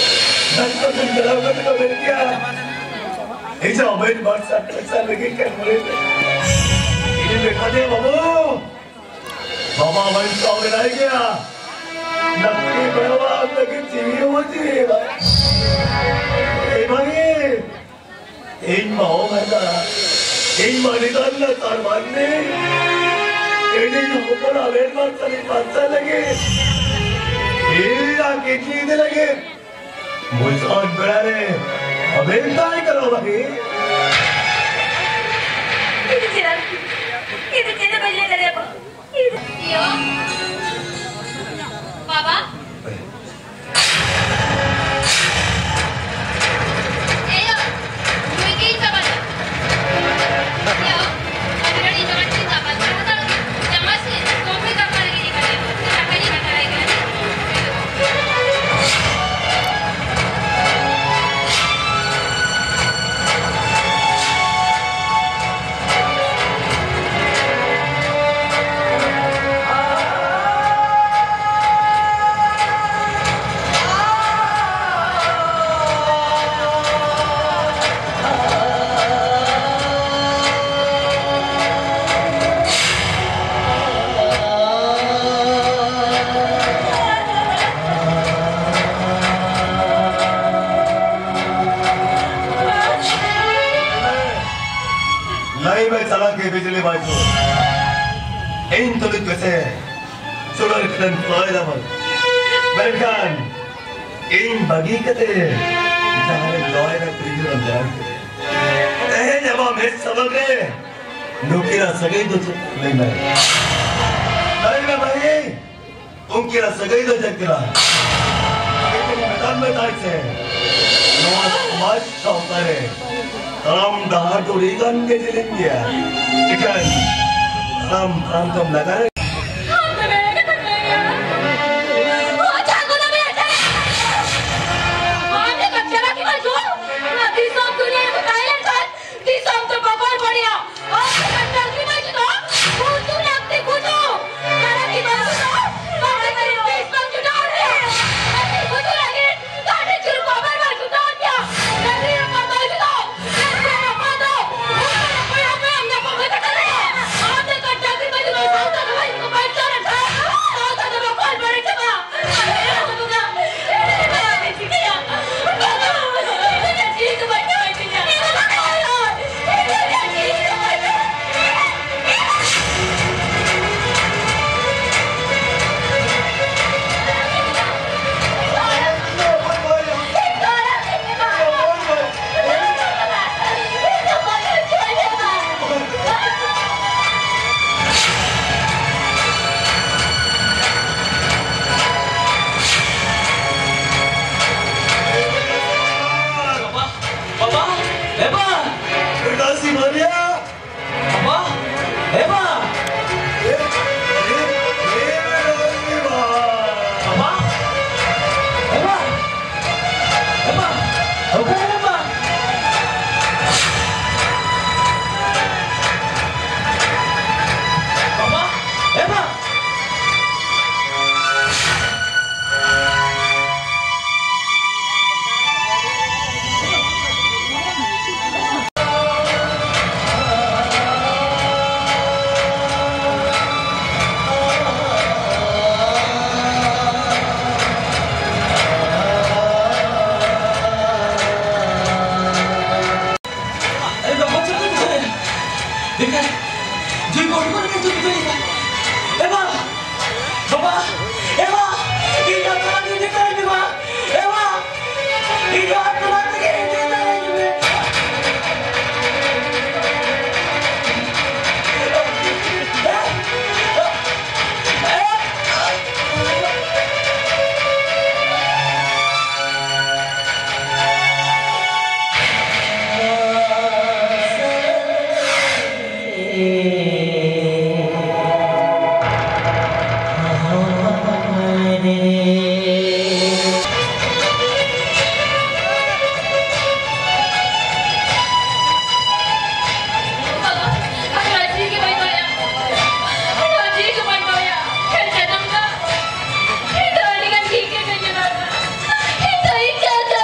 ᱰᱟᱠᱛᱚᱨ ᱴᱷᱮᱱ ᱪᱟᱞᱟᱣ ᱠᱟᱛᱮ ᱠᱚ ᱢᱮᱱ ᱠᱮᱫᱟ, "ᱤᱧ ᱦᱚᱸ ᱵᱟᱹᱧ ᱵᱟᱨ ᱥᱟᱛ ᱯᱚᱭᱥᱟ ᱞᱟᱹᱜᱤᱫ ᱠᱟᱱ ᱵᱚᱞᱮ ᱛᱮ ᱤᱧ ᱢᱮᱛᱟ ᱫᱮᱭᱟ, ᱵᱟᱹᱵᱩ, ᱵᱟᱵᱟ ᱵᱟᱧᱪᱟᱣ ᱢᱮᱱᱟᱭ ᱜᱮᱭᱟ, ᱰᱟᱠᱛᱚᱨ ᱵᱟᱵᱟ ᱟᱢ ᱞᱟᱹᱜᱤᱫ ᱡᱤᱣᱤ ᱦᱚᱸ ᱡᱤᱣᱤ ᱮᱢᱟᱭ᱾ ᱮ ᱵᱷᱟᱹᱜᱤ, ᱤᱧ ᱢᱟ ᱚᱦᱟᱨᱟ, ᱤᱧ ᱢᱟ ᱱᱤᱫᱟᱱ ᱞᱟᱛᱟᱨ ᱢᱟᱹᱱᱢᱤ, ᱤᱧᱤᱧ ᱦᱚᱯᱚᱱ ᱟᱵᱮᱱ ᱢᱟ ᱥᱟᱹᱨᱤ ᱯᱟᱨᱪᱟ ᱞᱟᱹᱜᱤᱫ, ᱤᱧ ᱟᱜ ᱠᱤᱰᱱᱤ ᱤᱫᱤ ᱞᱟᱹᱜᱤᱫ, ᱢᱩᱪᱟᱹᱫ ᱵᱮᱲᱟ ᱨᱮ ᱟᱵᱮᱱ ᱛᱟᱭ ᱠᱟᱱᱟ ᱵᱷᱟᱹᱜᱤ᱾ ᱤᱧ ᱫᱚ ᱪᱮᱫ ᱦᱚᱸ, ᱤᱧ ᱫᱚ ᱪᱮᱫ ᱦᱚᱸ ᱵᱟᱹᱧ ᱞᱟᱹᱭ ᱫᱟᱲᱮᱭᱟᱜᱼᱟ᱾ ᱤᱭᱳ, ᱵᱟᱵᱟ᱾ ᱮᱭᱳ, ᱱᱩᱭ ᱜᱮ ᱤᱧ ᱵᱟᱵᱟ ᱫᱚ᱾ ᱮᱭᱳ, ᱟᱹᱰᱤ ᱜᱷᱟᱹᱲᱤᱡ ᱡᱚᱢᱟᱜ ᱪᱮᱫ ᱵᱟᱵᱟ ᱫᱚ ᱦᱟᱛᱟᱣ ᱜᱮ᱾ ᱡᱟᱢᱟ ᱥᱮ ᱠᱚᱢ ᱜᱮ ᱫᱟᱠᱟ ᱨᱮᱜᱮ ᱤᱫᱤ ᱠᱟᱫᱮᱭᱟ᱾ ᱫᱟᱠᱟ ᱜᱮ ᱫᱟᱠᱟ ᱨᱮᱜᱮ᱾ ᱵᱤᱡᱽᱞᱤ ᱵᱟᱹᱪᱩ᱾ ᱤᱧ ᱛᱩᱞᱩᱡ ᱯᱮᱥᱮ ᱥᱩᱲᱟᱹ ᱠᱷᱟᱱ ᱛᱚᱭ ᱫᱟᱵᱚᱱ᱾ ᱢᱮᱱᱠᱷᱟᱱ ᱤᱧ ᱵᱟᱹᱜᱤ ᱠᱟᱛᱮ ᱡᱟᱦᱟᱸ ᱨᱮ ᱞᱚᱭ ᱨᱮ ᱠᱩᱲᱤ ᱜᱤᱫᱽᱨᱟᱹᱢ ᱡᱟᱱᱟᱢ ᱠᱮᱫᱮ᱾ ᱛᱮᱦᱮᱧ ᱟᱵᱚ ᱢᱮᱫ ᱥᱟᱢᱟᱝ ᱨᱮ ᱱᱩᱠᱤᱱᱟᱜ ᱥᱟᱹᱜᱟᱹᱭ ᱫᱚ ᱪᱮᱫ? ᱞᱟᱹᱭ ᱢᱮ᱾ ᱞᱟᱹᱭ ᱢᱮ ᱵᱷᱟᱹᱭ, ᱩᱱᱠᱤᱱᱟᱜ ᱥᱟᱹᱜᱟᱹᱭ ᱫᱚ ᱪᱮᱫ ᱠᱟᱱᱟ? ᱢᱮᱛᱟᱢ ᱢᱮᱛᱟᱭ ᱥᱮ, ᱱᱚᱣᱟ ᱥᱚᱢᱟᱡᱽ ᱥᱟᱶᱛᱟ ᱨᱮ ᱛᱟᱲᱟᱢ ᱰᱟᱦᱟᱨ ᱫᱚ ᱟᱹᱰᱤ ᱜᱟᱱ ᱜᱮ ᱡᱮᱞᱮᱧ ᱜᱮᱭᱟ᱾ ᱮᱱᱠᱷᱟᱱ ᱛᱟᱲᱟᱢ ᱛᱟᱲᱟᱢ ᱛᱮᱢ ᱞᱟᱜᱟ